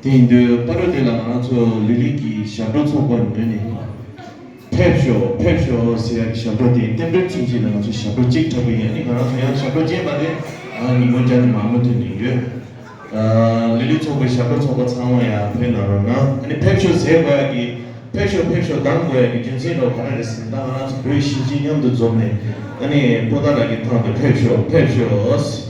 དེ་ཡིན་དུས་པ་རུ་དེ་ལ་ང་རང་ཚོ་ལི་ལི་གི་ཞབས་བྲོ་ཚོགས་པ་ངོས་ནས། ཕེབས་ཤོག་ཕེབས་ཤོག་ཟེར་ཡག་གི་ཞབས་བྲོ་དེ་རྟེན་འབྲེལ་ཚིག་གཅིག་ལ་ང་ཚོ་ཞབས་བྲོ་གཅིག་འཁྲབ་གི་ཡིན། ཨ་ནི་ང་རང་ཚོ་ཡང་ཞབས་བྲོ་རྗེས་མ་དེ་ཨ་ཉིན་མོ་རྒྱབ་ནས་མང་པོ་ཐོན་གྱི་ཡོད། ཨ་ལི་ལི་ཚོགས་པའི་ཞབས་བྲོ་ཚོགས་པ་ཚང་མ་ཡང་ཕེབས་གནང་རོགས་གནང་། ཨ་ནི་ཕེབས་ཤོག་ཟེར་དགོས་ཡག་གི་ཕེབས་ཤོག་ཕེབས་ཤོག་གདངས་དགོས་ཡག་གི་རྒྱུ་མཚན་འདྲ་བོ་ག་རེ་རེད་ཟེར་ན། ད་ང་རང་ཚོ་བོད་གཞིས་བྱེས་མཉམ་དུ་འཛོམས་ནས་ཨ་ནི་པོ་ཏཱ་ལ་གི་ཐང་དུ་ཕེབས་ཤོག་ཕེབས་ཤོག་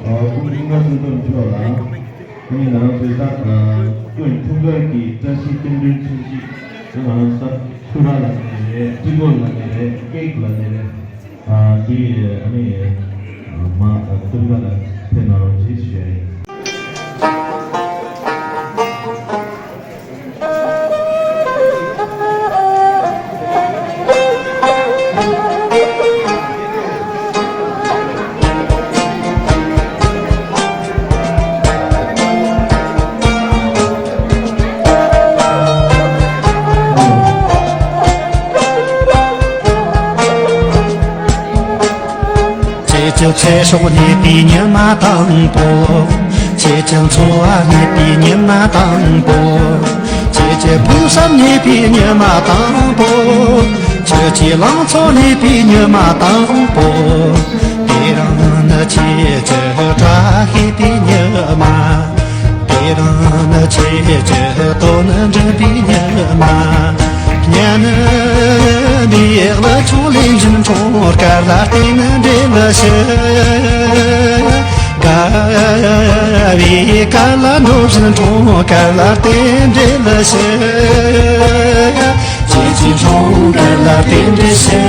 སྐུ་ངོ་རིག་པ་བསོད་སྟོབས་མཆོག་ལ། ཨ་ནི་ང་རང་ཚོའི་ད་སྐུ་ཡི་འཁྲུངས་སྐར་གྱི་བཀྲ་ཤིས་རྟེན་འབྲེལ་ཚོགས་ཞིག་ང་རང་ཚོ་ད་ཆུ་རགས་ལབ་ནི་རེད། ཏི་གོ་ལབ་ནི་རེད། ཀེག་ལབ་ནི་རེད། ཨ་དེ་ཨ་ནི་མ་ཨ་ཏུར་ཀ་ལ་ཕེབས་གནང་རོགས་ཞེས་ཞུ་ཡ་ཡིན། ཁྱེད་ཀྱི་ཚེ་སྲོག་རྙེད་པའི་ཉི་མ་དང་པོ། ཁྱེད་ཀྱི་འཚོ་བ་རྙེད་པའི་ཉི་མ་དང་པོ། ཁྱེད་ཀྱི་ཕུགས་བསམ་རྙེད་པའི་ཉི་མ་དང་པོ། ཁྱེད་ཀྱི་ལང་ཚོ་རྙེད་པའི་ཉི་མ་དང་པོ། དེ་རིང་ནི་ཁྱེད་ཀྱི་བཀྲ་ཤིས་པའི་ཉི་མ། དེ་རིང་ནི་ཁྱེད་ཀྱི་དོན་འགྲུབ་པའི་ཉི་མ། སྙན་པའི་ཀླད་ཆུང་ལེན་བཞིན་འཁྲུངས་སྐར་ལ་རྟེན་འབྲེལ་ཞུ། དགའ་བའི་སྐར་ལ་འགྲོ་བཞིན་འཁྲུངས་སྐར་ལ་རྟེན་འབྲེལ་ཞུ། ཁྱེད་ཀྱི་འཁྲུངས་སྐར་ལ་རྟེན་འབྲེལ་ཞུ།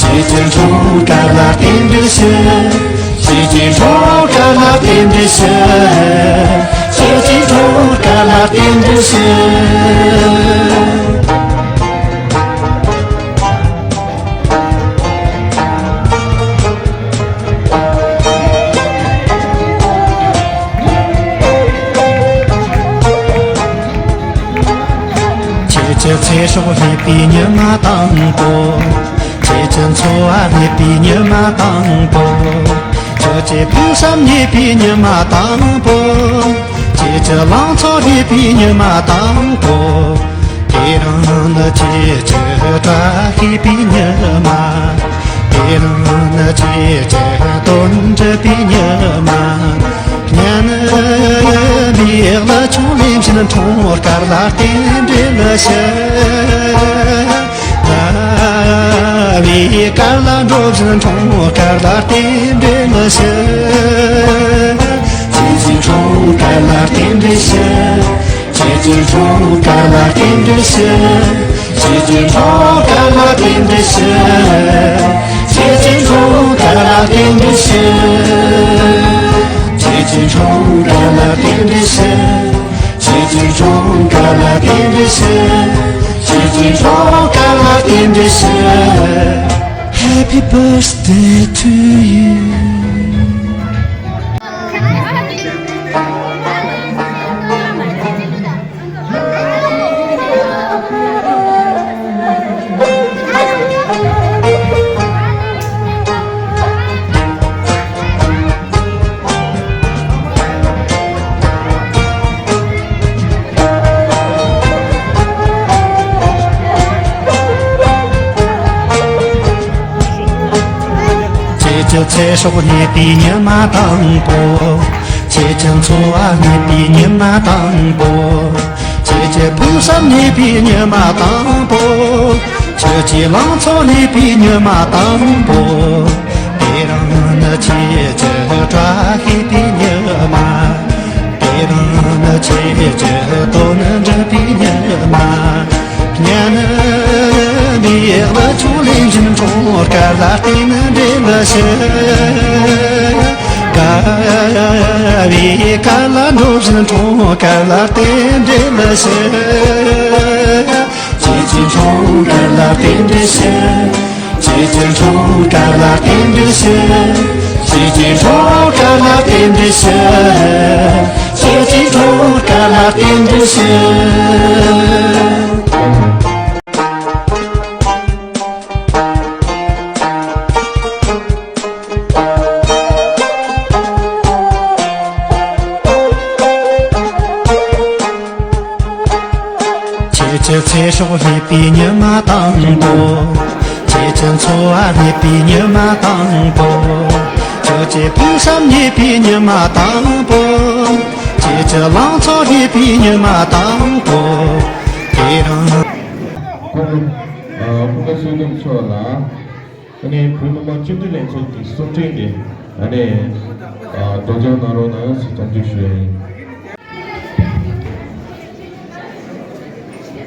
ཁྱེད་ཀྱི་འཁྲུངས་སྐར་ལ་རྟེན་འབྲེལ་ཞུ། ཁྱེད་ཀྱི་འཁྲུངས་སྐར་ལ་རྟེན་འབྲེལ་ཞུ། ཁྱེད་ཀྱི་འཁྲུངས་སྐར་ལ་རྟེན་འབྲེལ་ཞུ། ཁྱེད་ཀྱི་ཚེ་སྲོག་རྙེད་པའི་ཉི་མ་དང་པོ། ཁྱེད་ཀྱི་འཚོ་བ་རྙེད་པའི་ཉི་མ་དང་པོ། ཁྱེད་ཀྱི་ཕུགས་བསམ་རྙེད་པའི་ཉི་མ་དང་པོ། ཁྱེད་ཀྱི་ལང་ཚོ་རྙེད་པའི་ཉི་མ་དང་པོ། དེ་རིང་ནི་ཁྱེད་ཀྱི་བཀྲ་ཤིས་པའི་ཉི་མ། དེ་རིང་ནི་ཁྱེད་ཀྱི་དོན་འགྲུབ་པའི་ཉི་མ། སྙན་པའི་ཀླད་ཆུང་ལེན་བཞིན་འཁྲུངས་སྐར་ལ་རྟེན་འབྲེལ་ཞུ། དགའ་བའི་སྐར་ལ་འགྲོ་བཞིན་འཁྲུངས་སྐར་ལ་རྟེན་འབྲེལ་ཞུ། ཁྱེད་ཀྱི་འཁྲུངས་སྐར་ལ་རྟེན་འབྲེལ་ཞུ། ཁྱེད་ཀྱི་འཁྲུངས་སྐར་ལ་རྟེན་འབྲེལ་ཞུ། ཁྱེད་ཀྱི་འཁྲུངས་སྐར་ལ་རྟེན་འབྲེལ་ཞུ། ཁྱེད་ཀྱི་འཁྲུངས་སྐར་ལ་རྟེན་འབྲེལ་ཞུ། ཁྱེད་ཀྱི་འཁྲུངས་སྐར་ལ་རྟེན་འབྲེལ་ཞུ། ཁྱེད་ཀྱི་འཁྲུངས་སྐར་ལ་རྟེན་འབྲེལ་ཞུ། ཁྱེད་ཀྱི་འཁྲུངས་སྐར་ལ་རྟེན་འབྲེལ་ཞུ། Happy birthday to you. ཁྱེད་ཀྱི་ཚེ་སྲོག་རྙེད་པའི་ཉི་མ་དང་པོ། ཁྱེད་ཀྱི་འཚོ་བ་རྙེད་པའི་ཉི་མ་དང་པོ། ཁྱེད་ཀྱི་ཕུགས་བསམ་རྙེད་པའི་ཉི་མ་དང་པོ། ཁྱེད་ཀྱི་ལང་ཚོ་རྙེད་པའི་ཉི་མ་དང་པོ། དེ་རིང་ནི་ཁྱེད་ཀྱི་བཀྲ་ཤིས་པའི་ཉི་མ། དེ་རིང་ནི་ཁྱེད་ཀྱི་དོན་འགྲུབ་པའི་ཉི་མ། སྙན་པའི་ཀླད་ཆུང་ལེན་བཞིན་འཁྲུངས་སྐར་ལ་རྟེན་འབྲེལ་ཞུ། དགའ་བའི་སྐར་ལ་འགྲོ་བཞིན་འཁྲུངས་སྐར་ལ་རྟེན་འབྲེལ་ཞུ། ཁྱེད་ཀྱི་འཁྲུངས་སྐར་ལ་རྟེན་འབྲེལ་ཞུ། ཁྱེད་ཀྱི་འཁྲུངས་སྐར་ལ་རྟེན་འབྲེལ་ཞུ། ཁྱེད་ཀྱི་འཁྲུངས་སྐར་ལ་རྟེན་འབྲེལ་ཞུ། ཁྱེད་ཀྱི་འཁྲུངས་སྐར་ལ་རྟེན་འབྲེལ་ཞུ། ཁྱེད་ཀྱི་ཚེ་སྲོག་རྙེད་པའི་ཉི་མ་དང་པོ། ཁྱེད་ཀྱི་འཚོ་བ་རྙེད་པའི་ཉི་མ་དང་པོ། ཁྱེད་ཀྱི་ཕུགས་བསམ་རྙེད་པའི་ཉི་མ་དང་པོ། ཁྱེད་ཀྱི་ལང་ཚོ་རྙེད་པའི་ཉི་མ་དང་པོ། དེ་རིང་། སྐུ་ངོ་། ཨ། སྐུ་ངོ་བསོད་ནམས་མཆོག་ལ། ཨ་ནི་བོད་མི་མང་སྤྱི་འཐུས་ལྷན་ཚོགས་ཀྱི་གསུང་འཕྲིན་འདི། ཨ་ནི། ཨ། སྡོད་ཅག་གནང་རོགས་གནང་ཞེས་འཚམས་འདྲི་ཞུ་ཡ་ཡིན།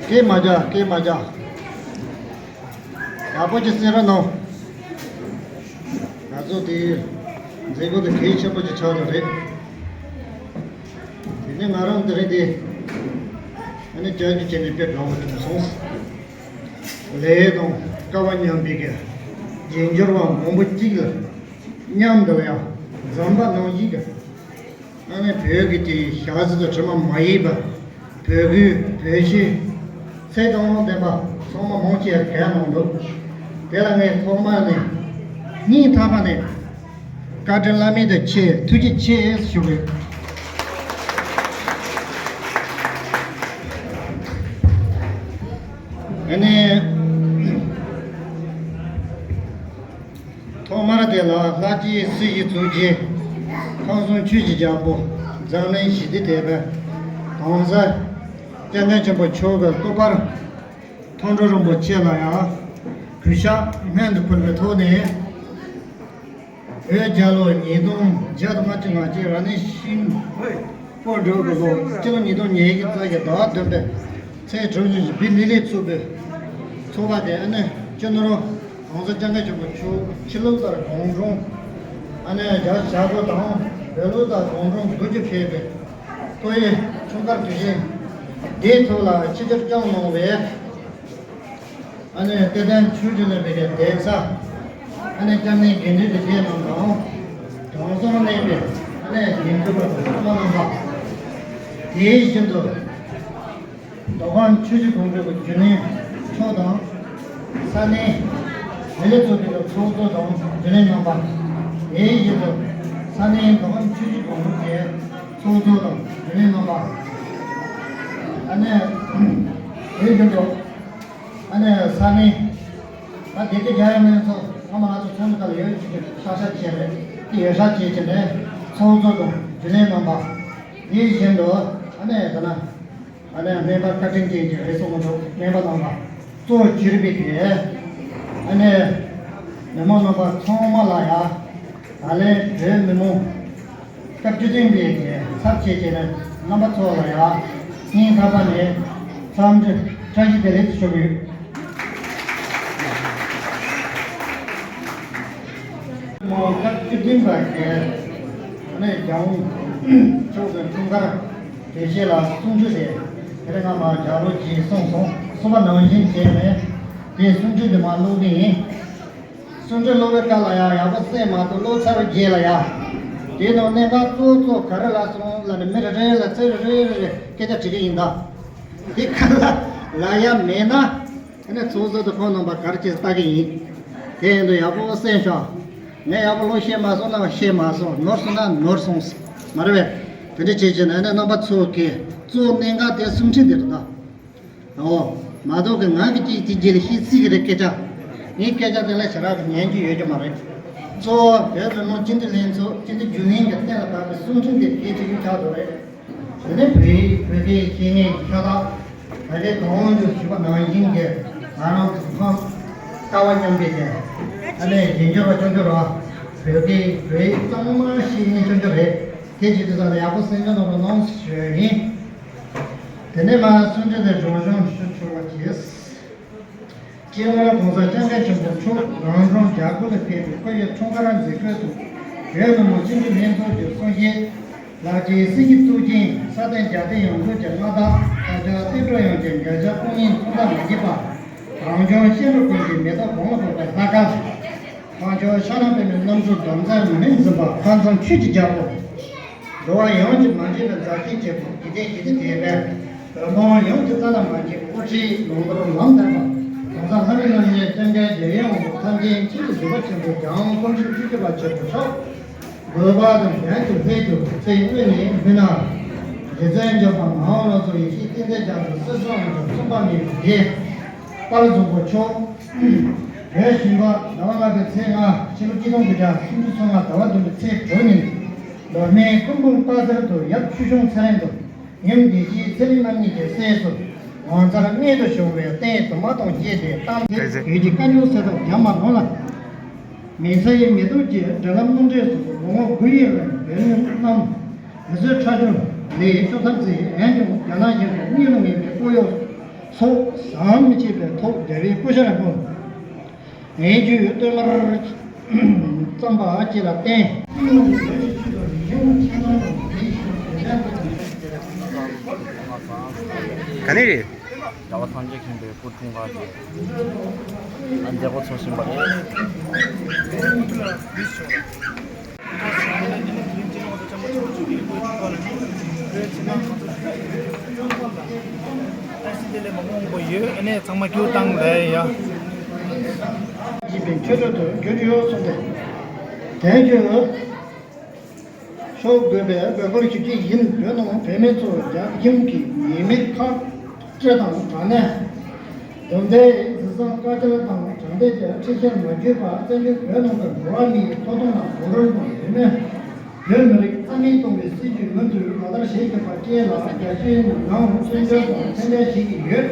སྐད་མ་རྒྱག་སྐད་མ་རྒྱག་ཡག་པོ་ཅིག་གསན་རོགས་གནང་། ང་ཚོ་དེ་མཛད་སྒོ་དེ་གལ་ཆེན་པོ་ཅིག་ཆགས་ཡོད་རེད། དེ་ནས་ང་རང་དེ་རིང་དེ་ཨ་ནི་བཅར་རྒྱུ་བྱས་ནས་དཔེ་དགའ་བོ་བྱུང་སོང་། ལས་དང་སྐལ་བ་མཉམ་པའི་གི་རྒྱལ་འབྱོར་བ་མང་པོ་གཅིག་ལ་མཉམ་དུ་ཡང་འཛོམས་པ་ནང་བཞིན་གྱི་ཨ་ནི་བོད་ཀྱི་དེ་ཞག་ཚི་དང་དྲི་མ་མ་ཡིན་པ་བོད་ཁུལ་བོད་ཤིང་ཚེ་དང་ལྡན་པ་ཚང་མ་མང་ཆེ་ག་གནང་འདུག་དེ་ལ་ངས་ཐོག་མ་ནས་སྙིང་ཐག་པ་ནས་བཀའ་དྲིན་བླ་མེད་དུ་ཆེ། ཐུགས་རྗེ་ཆེ་ཞུ་གི་ཡོད། ཨ་ནི་ཐོག་མར་དེ་ལ་ལྷ་རྗེ་སྲིད་ཞིའི་གཙུག་རྒྱན་ཁམས་གསུམ་ཆོས་ཀྱི་རྒྱལ་པོ་འཛམ་གླིང་ཞི་བདེའི་དེད་དཔོན་གོང་ས་སྐྱབས་མགོན་ཆེན་པོ་མཆོག་གི་བསྟོད་པར་མཐོང་གྲོལ་རིན་པོ་ཆེ་ལ་ཡང་གུས་ཕྱག་སྔོན་དུ་ཕུལ་བའི་ཐོག་ནས། བོད་རྒྱལ་ལོ་ཉིས་སྟོང་བརྒྱ་དང་ལྔ་བཅུ་ང་གཅིག་རབ་གནས་ཤིང་ཕོ་འབྲུག་གི་ལོ་སྤྱི་ལོ་ཉིས་སྟོང་ཉེར་གཅིག་རྩ་བཞི་ཟླ་བ་བདུན་པའི་ཚེས་དྲུག་ཉིན་གྱི་བི་ལི་ལི་ཚོགས་པའི་ཚོགས་པ་དེ་ཨ་ནི་སྤྱི་ནོར་༸གོང་ས་༸སྐྱབས་མགོན་ཆེན་པོ་མཆོག་ཕྱི་ལོ་ལྟར་དགུང་གྲངས་ཨ་ནི་བརྒྱ་ཞེ་དགུ་དང་བོད་ལོ་ལྟར་དགུང་གྲངས་དགུ་བཅུ་ཕེབས་པའི་ཏོག་དབྱིབས་ཆུ་འཁོར་དུས་ཆེན་དེའི་ཐོག་ལ་ཆིབས་བསྒྱུར་བསྐྱངས་གནང་བའི། ཨ་ནི་དད་ལྡན་ཆོས་སྒྲོན་ལས་པའི་གདན་ས། ཨ་ནི་སྐྱབས་གནས་དགེ་འདུན་གྱི་སྡེ་རྣམས་དང་། དྲང་སྲོང་གནས་པའི་ཨ་ནི་དགེ་འདུན་པ་དང་སློབ་མ་རྣམ་པ། དེ་བཞིན་དུ་མདོ་ཁམས་ཆུ་བཞི་སྒང་དྲུག་གི་རྒྱུན་ལས་མཆོག་དང་། ས་གནས་མི་ལ་ཚོགས་པའི་ཚོགས་གཙོ་དང་རྒྱུན་ལས་རྣམ་པ། དེ་བཞིན་དུ་ས་གནས་མདོ་ཁམས་ཆུ་བཞི་སྒང་དྲུག་གི་ཚོགས་གཙོ་དང་རྒྱུན་ལས་རྣམ་པ། ཨ་ནི་དེ་བཞིན་དུ། ཨ་ནི་ས་གནས་ད་དེ་གའི་རྒྱ་ཡང་མིན་ཚོ་ཚང་མ་ང་ཚོ་ཚོགས་འདུ་ཁག་ལ་ཡོད་ཅིག་གི་ཤག་ཤག་བྱས་རེད། དེ་ཡོད་ཤག་བྱས་ཀྱི་རེད། ཚོགས་གཙོ་དང་རྒྱུན་ལས་རྣམ་པ། དེ་བཞིན་དུ་ཨ་ནི་ད་ན་ཨ་ནི་སྨན་པ་བཀའ་དྲིན་ཅན་གྱི་རེ་ཟུང་མ་གཏོགས་སྨན་པ་རྣམ་པ་གཙོ་བོ་གྱུར་པའི་དེ་ཨ་ནི་མི་མང་རྣམ་པ་ཚང་མ་ལ་ཡ། ད་ལན་བོད་མི་མང་སྐབས་བཅུ་བདུན་པའི་གི་ཚབ་བྱས་བྱས་ནས་རྣམ་པ་ཚོ་ལ་ཡང་སྙིང་ཐག་པ་ནས་འཚམས་འདྲི་བཀྲ་ཤིས་བདེ་ལེགས་ཞུ་གི་ཡོད། མི་མང་སྐབས་བཅུ་བདུན་པ་གི་ནས་རྒྱལ་དབང་མཆོག་གི་འཁྲུངས་སྐར་དུས་ཆེན་ལ་གསུང་ཆོས་དེ་དེ་རིང་སྔ་མ་རྒྱལ་པོ་རྗེས་གསུངས་སོང་། གསུངས་པ་ནང་བཞིན་བྱས་ནས་དེ་གསུང་ཆོས་དེ་མར་ཀློག་གི་ཡིན། གསུང་ཆོས་ཀློག་པའི་སྐབས་ལ་ཡང་ཡག་པོ་གསན་མ་ཐུབ། ཀློག་ཚར་བའི་རྗེས་ལ་ཡང་དེའི་ནང་གནད་འགག་གཙོ་བོ་གཙོ་བོ་ག་རེ་ལབ་སོང་ལབ་ནས་མི་རེ་རེ་ལ་ཚིག་རེ་རེ་རེ་རེ་སྐད་ཆ་དྲི་གི་ཡིན་ད། དེ་ག་ལ་ལབ་ཡ་མེད་ན་ཨ་ནི་ཚོགས་གཙོ་དང་ཁོང་རྣམ་པ་ག་རེ་བྱེད་ལྟ་གི་ཡིན། དེ་ཡིན་དུས་ཡག་པོ་གསན་ཤོག་ངས་ཡག་པོ་ཀློག་ཤེས་མ་སོང་ན་ཤེས་མ་སོང་། ནོར་སོང་ན་ནོར་སོང་། མ་རེད་པས། དེ་འདྲ་བྱེད་བྱེད་ནས་ཨ་ནི་རྣམ་པ་ཚོ་གིས་གཙོ་བོ་གནད་འགག་དེ་གསུང་འཕྲིན་དེ་རེད་ད། འོ། མ་གཏོགས་ཀྱི་ང་གི་ཅིག་དེ་རྗེས་ལ་ཤེས་སྲིད་ཀྱི་རེད་སྐད་ཆ། ངའི་སྐད་ཆ་དེ་ལ་ཞེ་དྲག་གི་ཉན་རྒྱུ་ཡོད་ཀྱི་མ་རེད། གཙོ་བོ་བོད་མི་མང་སྤྱི་འཐུས་ལྷན་ཚོགས་སྤྱི་འཐུས་རྒྱུན་ལྷན་གྱི་གཏན་ལ་ཕབ་པའི་གསུང་འཕྲིན་དེ་གལ་ཆེ་ཤོས་ཆགས་འགྲོ་རེད། དེ་ནས་བོད་ཡིག་བོད་སྐད་ཤེས་ཡོན་གྱི་ཁྱད་རྟགས། ད་ལྟའི་གོང་དུ་ཞུས་པ་ནང་བཞིན་གྱི་ང་རང་ཚོ་ཁམས་ཀ་བ་མཉམ་འབྲེལ་གྱི་ཨ་ནི་རྒྱལ་འབྱོར་བ་ཆུང་ཆུང་ར་བོད་སྐད་བོད་ཡིག་གཙང་མ་ཤེས་མཁན་ཆུང་ཆུང་རེད། དེ་བྱེད་དུས་ཙམ་ལ་ཡག་པོ་གསན་རྒྱུ་གནང་རོགས་གནང་ཞུ་ཡ་ཡིན། དེ་ནས་མར་གསུང་འཕྲིན་དེ་སྒྲོག་སྦྱང་ཞུ་ཆོག་པ་བྱས། སྤྱི་ནོར་༸གོང་ས་༸སྐྱབས་མགོན་ཆེན་པོ་མཆོག་རང་གྲོང་རྒྱ་སྒོ་ལ་ཕེབས་པའི་སྐུ་ཡི་འཁྲུངས་སྐར་མཛད་སྒོའི་ཐོག་བོད་མི་མང་སྤྱི་འཐུས་ལྷན་ཚོགས་ཀྱི་གསུང་བཤད། ལག་རྗེས་སྲིད་ཀྱི་གཙུག་རྒྱན་ས་སྟེང་རྒྱལ་བསྟན་ཡོངས་རྫོགས་ཀྱི་མངའ་བདག་ད་ཆ་བསྟན་འགྲོ་ཡོངས་ཀྱི་མགོན་སྐྱབས་དཔུང་གཉེན་མཚུངས་ཟླ་མ་བརྒྱད་པ། གངས་ལྗོངས་གཤེན་པ་ཀུན་གྱི་མེ་ཏོག་གོང་ལ་ཕོག་པའི་ལྷ་སྐལ། གངས་ལྗོངས་ཤར་ནང་པདྨའི་རྣམ་གསུམ་སྡོམ་མཛད་ངོས་ལེན་འཛིན་པ་ཁམས་གསུམ་ཆོས་ཀྱི་རྒྱལ་པོ། འགྲོ་བ་ཡོངས་ཀྱི་མ་འདྲིས་པའི་མཛའ་བཤེས་གཅེར་བུ་དགེ་ལྡན་ཞི་བདེའི་དེད་དཔོན། བོད་འབངས་ཡོངས་ཀྱི་རྩ་ལ་མ་འགྱེས་དབུ་ཁྲིད་ལུང་པར་ལམ་སྟོན་པ། གོང་ས་ལྷ་རི་རྣམ་གཉིས་སྐྱབས་མགོན་རྒྱལ་ཡོངས་འོད་ཐམས་ཅད་མཁྱེན་ཅིང་གཟིགས་པ་ཆེན་པོ་རྒྱལ་དབང་སྐུ་ཕྲེང་བཅུ་བཞི་པ་ཆེན་པོ་མཆོག་དགོས་པ་དང་ལྡན་དུ་སླེབས་འདུག་ཚེ་སྔོན་ནས་འབུལ་ན། རྗེ་བཙུན་འཇམ་དཔལ་མ་ཧཱ་ན་རྫོགས་ཡེ་ཤེས་ཏིང་འཛིན་རྒྱ་མཚོ་སྲིད་གསུམ་དབང་ཕྱུག་མཚུངས་པ་མེད་པའི་རྗེ་དཔལ་བཟང་པོ་མཆོག་བོད་ཞིང་པ་ཟླ་བ་ལྔ་པའི་ཚེས་ལྔ་ཕྱི་ལོ་ཆིག་སྟོང་དགུ་བརྒྱ་སུམ་ཅུ་སོ་ལྔ་ཟླ་བ་བདུན་པའི་ཚེས་དྲུག་ཉིན། མདོ་སྨད་སྐུ་འབུམ་དཔའ་རྩལ་དུ་ཡབ་ཆོས་སྐྱོང་ཚེ་རིང་དང་ཡུམ་དགེ་བཤེས་ཚེ་རིང་རྣམ་གཉིས་ཀྱི་སྲས་སུ་ངོ་མཚར་རྨད་དུ་བྱུང་བའི་རྟེན་དུ་མ་དང་བཅས་ཏེ་གཏམས་ཏེ་བོད་ཀྱི་བཀའ་འགྱུར་གསེར་ཐང་རྒྱ་མ་རོང་ལ། མེ་བཙའ་ཡི་མེ་ཏོག་བཅས་འབྲེལ་ལམ་སྣུམ་འདྲེས་སུ་ལོ་ངོ་དགུ་ཡི་རིང་བོད་མི་རྣམས་མི་བཟོད་ཁྲག་སྦྱོར་ལས་སྐྱོབ་ཐབས་མཛད། འོན་ཀྱང་རྒྱ་ནག་གཞུང་གིས་གཉིད་ལ་ངེས་པའི་ཁོར་ཡུག་སོགས་ཟམ་མི་ཆད་པའི་ཐོག་རྒྱལ་བའི་སྐུ་ཞབས་རིན་པོ་ཆེའི་བསྟོད་མར་བརྩམས་པ་བཅས་ལ་བརྟེན། ག་ནས་རེད། རྒྱལ་བ་ཐམས་ཅད་མཁྱེན་པའི་སྐུ་འཁྲུངས་སྐར་གྱི་མཛད་སྒོ་འཚོགས་བཞིན་པ་རེད། ཨ་ནི་ཚང་མ་སྐྱུར་བཏང་ལས་ཡ། ཡིན་པའི་ཆོས་གྲོགས་དུ་གྱུར་ཡོད་གསུངས་ཏེ། དོན་གྱི་ཤོག་དགོས་པའི་དགོས་མཁོར་གྱུར་གྱི་ཡིན། བོད་ནང་བོད་མི་ཚོ་རྒྱ་ཁྱིམ་གྱི་ཉེས་མེད་ཁག་སྤྲོད་དང་དྲག་གནོན། སྡོམ་པའི་འཛིན་བཟུང་བཀག་སྐྱིལ་དང་དྲང་བདེན་གྱི་ཁྲིམས་བཤེར་མ་བརྒྱུད་པར་བཙན་བྱོལ་བོད་ནང་གི་འགྲོ་བ་མིའི་ཐོབ་ཐང་དང་གོ་རིམ་དང་རིས་མེད་བོད་མི་རིགས་རྩ་མེད་གཏོང་བའི་སྲིད་ཇུས་མུ་མཐུད་ལག་བསྟར་བྱེད་དགོས་པ་བཅས་ལ་རྒྱ་ཆེའི་ནང་བཙན་བྱོལ་དང་མཐུན་འབྲེལ་བྱེད་ཀྱི་ཡོད།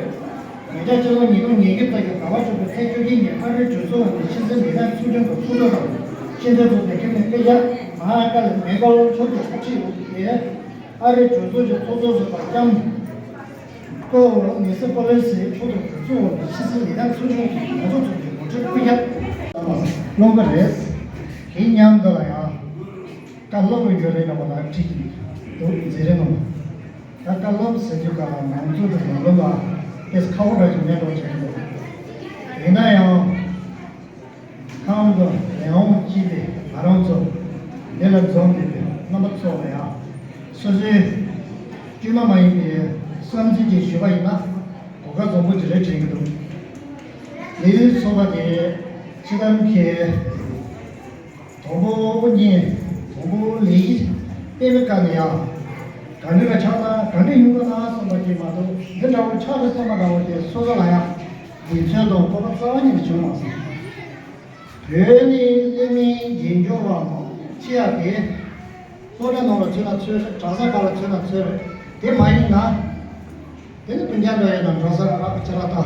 མེ་བྱ་སྤྱི་ལོ་ཉིས་སྟོང་ཉེར་དགུ་ལོའི་ཟླ་བ་དྲུག་པའི་ཚེས་བཅུ་གཅིག་ཉིན་ཨ་རིའི་གྲོས་ཚོགས་ནས་ཕྱི་སྲིད་ལས་ཁུངས་ཚོགས་ཆུང་གི་ཚོགས་གཙོ་དང་ཕྱི་འབྲེལ་ཚོགས་པའི་ཁྲིམས་ལས་སྐུ་ཞབས་མ་ཧ་ཀ་ལ་མེ་ཀལ་མཆོག་ཏུ་ཁྲིད་ཡོད་དེ། ཨ་རིའི་གྲོས་ཚོགས་ཀྱི་ཚོགས་གཙོ་ཟུར་པ་ལྕམ་ཀོ་ནེ་སི་པོ་ལེ་སི་མཆོག་ཏུ་གྲོས་ཚོགས་འོག་ཕྱི་སྲིད་ལས་ཁུངས་ཚོགས་ཆུང་གི་ལས་ཚོགས་ཚོགས་པའི་འགོ་ཁྲིད་སྐུ་ཞབས་སློང་གི་རེད། དེ་མཉམ་དུ་ལ་ཡང་། བཀའ་སློབ་ཡོད་རེད་ལབ་པ་ལ་ཁྲིད་ཀྱི་འདུག་མཛད་རེད་མོ། ད་བཀའ་སློབ་ཟེར་དུས་ཀ་ང་ཚོ་དང་ང་ལོ་ལ་དེ་ཁ་བོ་ར་ཞིག་མེད་འགྲོ་བྱས་འདུག་ཡིན་ན་ཡང་ཁམས་དང་ལས་དབང་སྐྱིད་པའི་ང་རང་ཚོ་འདི་ལ་འཛོམས་ཡོད་པའི་རྣམ་པ་ཚོ་ལ་ཡང་སོ་སོའི་དཀྱུས་མ་མ་ཡིན་པའི་བསམ་ཚུལ་ཅིག་ཞུས་པ་ཡིན་ན་གོ་སྐབས་བཟང་པོ་ཅིག་རེད་དྲན་གྱི་འདུག་ལས་ཚོགས་པ་དེ་སྤྱི་བཏང་གི་དང་པོ་གཉིས། དང་པོ་ལས་གཞི་སྤེལ་བའི་སྐབས་ནས་ཡང་། ག་འདྲ་ཆགས་ན་ག་འདྲ་ཡོང་གི་ན་བསམ་པ་ཅིག་མ་གཏོགས་འདི་འདྲ་བོ་ཆགས་རེད་བསམ་པ་འདྲ་བོ་དེ་སོ་སོ་ལ་ཡང་ཉིན་ཚོད་དང་སྤོབས་པ་རྩ་བ་ཉིད་ནས་བྱུང་མ་སོང་། བོད་ནས་གླེ་མའི་རྗེས་འཇུག་པ་མང་ཆེ་བ་དེ། སློབ་གྲྭ་ནང་ལ་ཚུད་ན་ཚོད་རེད། གྲྭ་ས་ཁག་ལ་ཚུད་ན་ཚོད་རེད། དེ་མ་ཡིན་ན། དེ་ནི་སྤུན་ཀྱག་འདྲ་ཡོད་དང་གྲྭ་ས་ཁག་ལ་ཅི་ར་ད།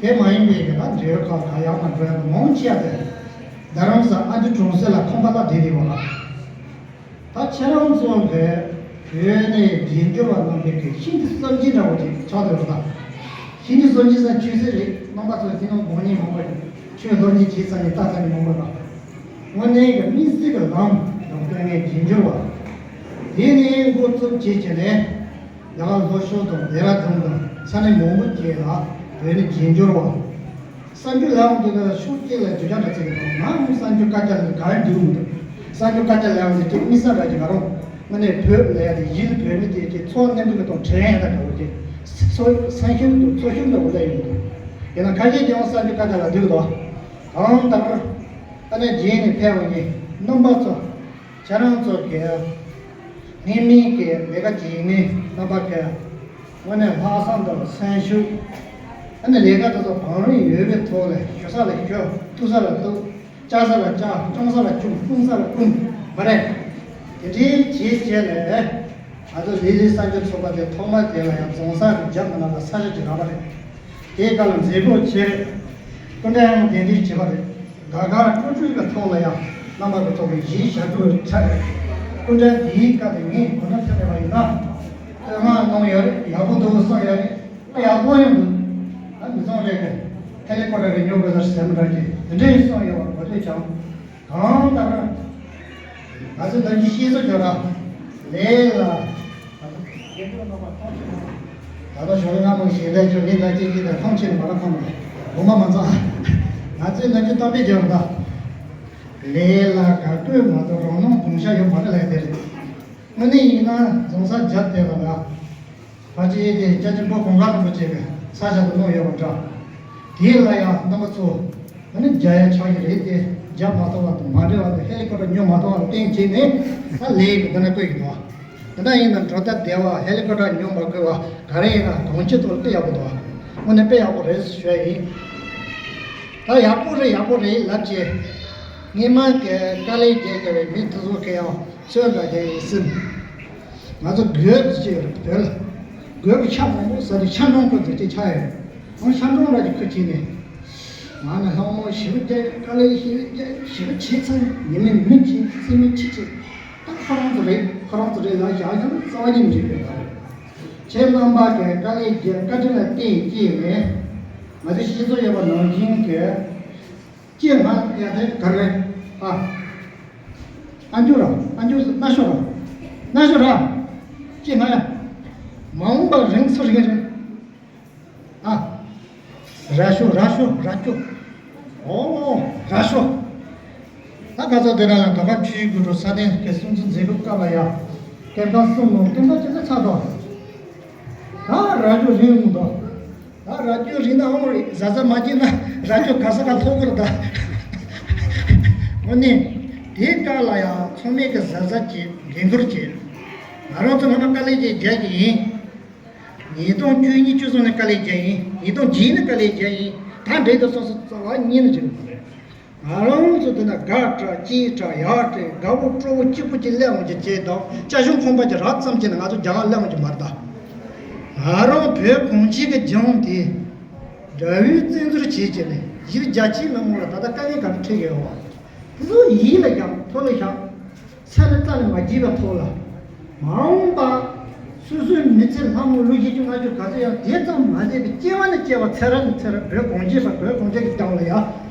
དེ་མ་ཡིན་པའི་གི་ད་འབྲེལ་ཡོད་ཁག་ག་ཡག་མ་འགྲོ་ཡ་དང་མང་ཆེ་བ་དེ། རྡ་རམ་ས་ཨ་འདི་གྲོང་གསེབ་ལ་ཁང་པ་ལ་བསྡད་བསྡད་པ་ལ། ད་ཁྱེད་རང་ཚོ་གི་བོད་ནས་རྗེས་འཇུག་པ་རྣམ་པའི་གི་ཤིན་ཏུ་གསར་བརྗེ་འདྲ་བོ་ཅིག་ཆགས་འདུག་ད། ཤིན་ཏུ་གསར་བརྗེ་ཟེར་ཆོས་སྲིད་རེད། རྣམ་པ་ཚོ་དེ་ནང་དགོངས་མཁན་མང་པོ་ཡོད། ཆོས་སློབ་གཉེར་བྱས་ཚར་ནས་ལྟ་ཚར་ནས་མང་པོ་ཡོད། དངོས་གནས་ཀྱི་དམིགས་བསལ་གྱི་ལམ་དང་ལྟ་ངན་རྗེས་འཇུག་པ། དེ་ནས་འགོ་བཙུགས་བྱས་བྱས་ནས་རྒྱ་གར་ལྷོ་ཕྱོགས་དང་ལྡེ་ར་ལྡུན་དང་ས་གནས་མང་པོ་བཅས་ལ་བོད་ནས་རྗེས་འཇུག་པ། གསར་འགྱུར་ལ་ཡང་འདི་ལ་ཤོག་ཅིག་ལ་བརྗོད་བྱ་འདྲ་ཚིག་གི་དང་ནང་གསར་འགྱུར་བཀའ་རྒྱ་ལ་ག་རེ་འདུག་མི་འདུག་གསར་འགྱུར་བཀའ་རྒྱ་ལ་ཡང་འདི་ཅིག་དམིགས་བསལ་འདྲ་ཅིག་ང་རང་དངོས་གནས་བོད་ལ་ཡང་དེ་ཡིད་བོད་མི་དེ་ཅིག་ཚོར་སྣེ་འདུག་གི་དང་དྲན་ཡང་འདྲ་འདྲ་བོ་ཅིག་སོ་སེམས་ཤུགས་འདུག་ཚོར་ཤུགས་འདུག་ལ་ཡོང་འདུག་ཡིན་ན་ཁ་ཤས་ཀྱང་གསར་འགྱུར་བཀའ་རྒྱ་ལ་འདུག་གི་དང་གང་ལྟར་ཨ་ནེ་རྗེས་ནས་ཕེབས་པ་ཡིན་རྣམ་པ་ཚོ། ཁྱེད་རང་ཚོ་གིས་སྔོན་མའི་གི་ལས་ཀ་བྱེད་མཁན་རྣམ་པ་གིས་དངོས་གནས་ལྷག་བསམ་དང་སེམས་ཤུགས། ཨ་ནི་ལས་ཀ་དེ་ཚོ་བང་རིམ་ཡོད་པའི་ཐོག་ལ་ཞུ་ས་ལ་ཞུ། གཏུག་ས་ལ་གཏུག་བཅར་ས་ལ་བཅར། སྐྱོང་ས་ལ་སྐྱོང་། སྤུངས་ས་ལ་སྤུངས། མ་རེད། དེ་འདྲའི་བྱས་བྱས་ནས་ང་ཚོ་ལི་ལི་གསར་འགྱུར་ཚོགས་པ་དེ་ཐོག་མ་དེ་ལ་ཡང་རྫོང་སར་རྒྱབ་མ་ན་ལ་ས་ཆ་ཅིག་རག་པ་རེད། དེའི་སྐབས་ལ་མཛད་སྒོ་བྱས་རེད། སྐུ་མགྲོན་ཡང་གདན་འདྲེན་བྱས་པ་རེད། དགའ་དགའ་སྤྲོ་སྤྲོ་གི་ཐོག་ལ་ཡང་རྣམ་པ་ཚོ་གི་གཞིས་ཞབས་བྲོ་འཁྲབ་རེད། སྐུ་མགྲོན་དེའི་སྐབས་དེ་ངས་གོ་སྒྲ་ཐོས་མེད་པ་ཡིན་ན། སྟོད་མངགས་གནང་ཡོད་རེད། ཡག་པོ་འདུག་གསུངས་ཡོད་རེད། ཨ་ཡག་པོ་ཡོང་འདུག་ད་མི་ཚང་རེད་གི། ཧེ་ལི་ཀོ་ཊར་རེ་ཉོ་དགོས་ཟེར་མི་འདྲ་གི་དེ་འདྲ་ཡིན་གསུངས་ཡོད་པ་གོ་ཐོས་བྱུང་། གང་ལྟར། ང་ཚོས་ནམ་རྒྱུན་བཤད་སྲོལ་ཡོད་ར། ལས་ལ། ད་ལྟ་ཞོགས་ལ་སྔ་མོ་ཞིག་ལས་ཆོག་ལས་ལ་ཅིག་ཅིག་དང་ཐང་ཆད་ནས་མ་ར་ཁོང་ལ་དགོངས་པ་མ་ཚོམས། ང་ཚོས་ནམ་རྒྱུན་གཏམ་དཔེ་བརྗོད་ར། ལས་ལ་དགའ་དགོས་མ་གཏོགས་རང་སྣང་གདུང་ཤ་ཡོད་མ་རེད་ལབ་དེ་རེད། དངོས་གནས་ཡིན་ན་རྫོང་སར་རྒྱབ་བསྡད་པ་ལ། ཕལ་ཆེར་དེ་སྐྱབས་རྗེ་འབུམ་དགུང་གྲགས་རིན་པོ་ཆེ་གི་ས་ཆ་དུ་ལོག་ཡོད་པ་འདྲ། དེ་ལ་ཡང་རྣམ་པ་ཚོ་ཨ་ནི་རྒྱ་ཡ་ཆགས་ཀྱི་རེད་དེ། རྒྱ་མ་གཏོགས་པ་དང་མ་འབྲེལ་བ་དང་ཧེ་ལི་ཀོ་ཊར་ཉོ་མ་གཏོགས་པ་ལ་བརྟེན་བྱས་ནས་ད་ལས་ཀྱི་འདི་ན་བཀོད་ཀྱི་འདུག་དེ་འདྲ་ཡིན་ན་འགྲོ་སྟངས་བདེ་བ། ཧེ་ལི་ཀོ་ཊར་ཉོ་མ་དགོས་པ་ག་རེ་ཡིན་ན་གང་ཅི་ཐོག་དཔེ་ཡག་པོ་འདུག་དངོས་གནས་དཔེ་ཡག་པོ་རེད་ཞུ་ཡ་ཡིན། ད་ཡག་པོ་རེད་ཡག་པོ་རེད་ལབ་བྱས། སྔོན་མ་གི་དཀའ་ལས་བརྒྱབ་བསྡད་པའི་མི་དེ་ཚོ་གི་ཡང་ཚོད་འདྲ་རྒྱག་ཡིན་སྲིད། ང་ཚོ་སྒོས་ཅིག་རེད་དེ་ལ། སྒོས་ཀྱི་ཆ་མང་པོ་ཟ་དུས་ཆ་འགྲོང་ཁུལ་དུ་ཅིག་ཆགས་ཡོད། འོ་ཆ་འགྲོང་འདྲ་ཅིག་ཁུལ་བྱས་ནས། ང་ནི་ལྷག་མོ་ཞེ་པོ་རྒྱག་ཡོད། དཀའ་ལས་ཞེ་པོ་རྒྱག་ཡོད། ཞེ་པོ་བྱས་ཚར། ཉི་མའི་མི་གཅིག་སེམས་མི་གཅིག་གཅིག་ད་ཁོ་རང་ཚོ་རེད། ཁོ་རང་ཚོ་རེད་ལ་བཞག་ཡང་རྩ་བ་ཉིད་མི་འགྲིག་པའི་བར་རེད། ཁྱེད་རྣམ་པ་གི་དཀའ་ལས་རྒྱག་བཀའ་དྲིན་ལ་བརྟེན་བསྐྱེད་ནས་ང་ཚོ་ཤེས་ཚོད་ཡོད་པ་ནང་བཞིན་གྱི་སྐྱེས་སྔ་ཡ་དེ་ག་རེ་ཨ། ཨ་འཇུ་ར། ཨ་འཇུ་ན་ཤོ་ར། ན་ཤོ་ར། སྐྱེས་སྔ་ཡ། མ་འོངས་པ་རིང་སུ་རིང་རིང་། ཨ། ར་ཤོ་ར་ཤོ་ར་ཅོ། ཨོ། ར་ཤོ། ད་ག་ཚོད་དེ་ན་ཡང་ད་ག་ཆུའི་དགུན་གྲོ་ས་གནས་ཀྱི་སྲུང་བརྩི་མཛད་སྒོ་སྐབས་ལ་ཡ། སྐད་གྲགས་གསུམ་ནང་སྟོན་པ་ཅི་ལ་ཚ་དོ། ད་ར་ཅོ་རིང་མི་འདུག་ད་ར་ཅོ་རིང་ན་ཨོ་རེད། ཟ་ཟ་མ་བྱེད་ན་ར་ཅོ་ག་ས་ག་ཐོག་གི་རེད་ད། འོ་ནི། དེའི་སྐབས་ལ་ཡང་ཚང་མས་ཀྱི་ཟ་ཟ་བྱེད། འགན་ཁུར་བྱེད། ང་རང་ཚོ་སྔ་མ་དཀའ་ལས་ཀྱི་རྒྱག་གི་ཡིན། ཉིས་སྟོང་བཅུ་གཉིས་བཅུ་གསུམ་ནས་དཀའ་ལས་བརྒྱབ་ཡིན། ཉིས་སྟོང་བརྒྱད་ནས་དཀའ་ལས་བརྒྱབ་ཡིན། ད་འདྲེ་དང་སོ་སོ་རྩ་བ་ཉིད་ནས་བྱེད་དགོས་པ་རེད། ང་རང་ཚོ་འདི་ན་དགའ་དྲག་སྐྱིད་དྲག་ཡག་དྲག་དགའ་བོ་སྤྲོ་བོ་སྐྱིད་པོ་ཅིག་སླེབས་འོང་གི་བྱས་དང་། ཅ་ཆུང་ཁང་པ་ཅིག་རག་ཙམ་བྱས་ནས་ང་ཚོ་རྒྱ་གར་སླེབས་འོང་གི་མ་རེད་ད། ང་རང་བོད་གངས་ཅན་གྱི་ལྗོངས་དེ་དགྲ་བོས་བཙན་འཛུལ་བྱས་བྱས་ནས་ཡུལ་རྒྱ་ཆེའི་མི་མང་ལ་ད་ལྟ་དཀའ་ངལ་ག་རེ་འཕྲད་ཀྱི་ཡོད་བ། དེ་ཚོ་ཡིད་ལ་བཞག་ཐོག་ལ་བཞག་ཚེ་ལ་རྩ་ནས་མ་བགྱིས་པའི་ཐོག་ལ། མ་འོངས་པ། སོ་སོའི་མི་ཚེ་ལྷ་མོ་ལོ་བཞི་བཅུ་ལྔ་བཅུ་ག་ཚོད་ཡང་དེ་ཙམ་མ་ཟད་པའི་སྐྱེ་བ་ནས་སྐྱེ་བ་ཚེ་རབས་ནས་ཚེ་རབས་བོད་གངས་ཅན་པ་བོད་གངས་ཅན་གྱི་ལྗོངས་ལ་ཡང་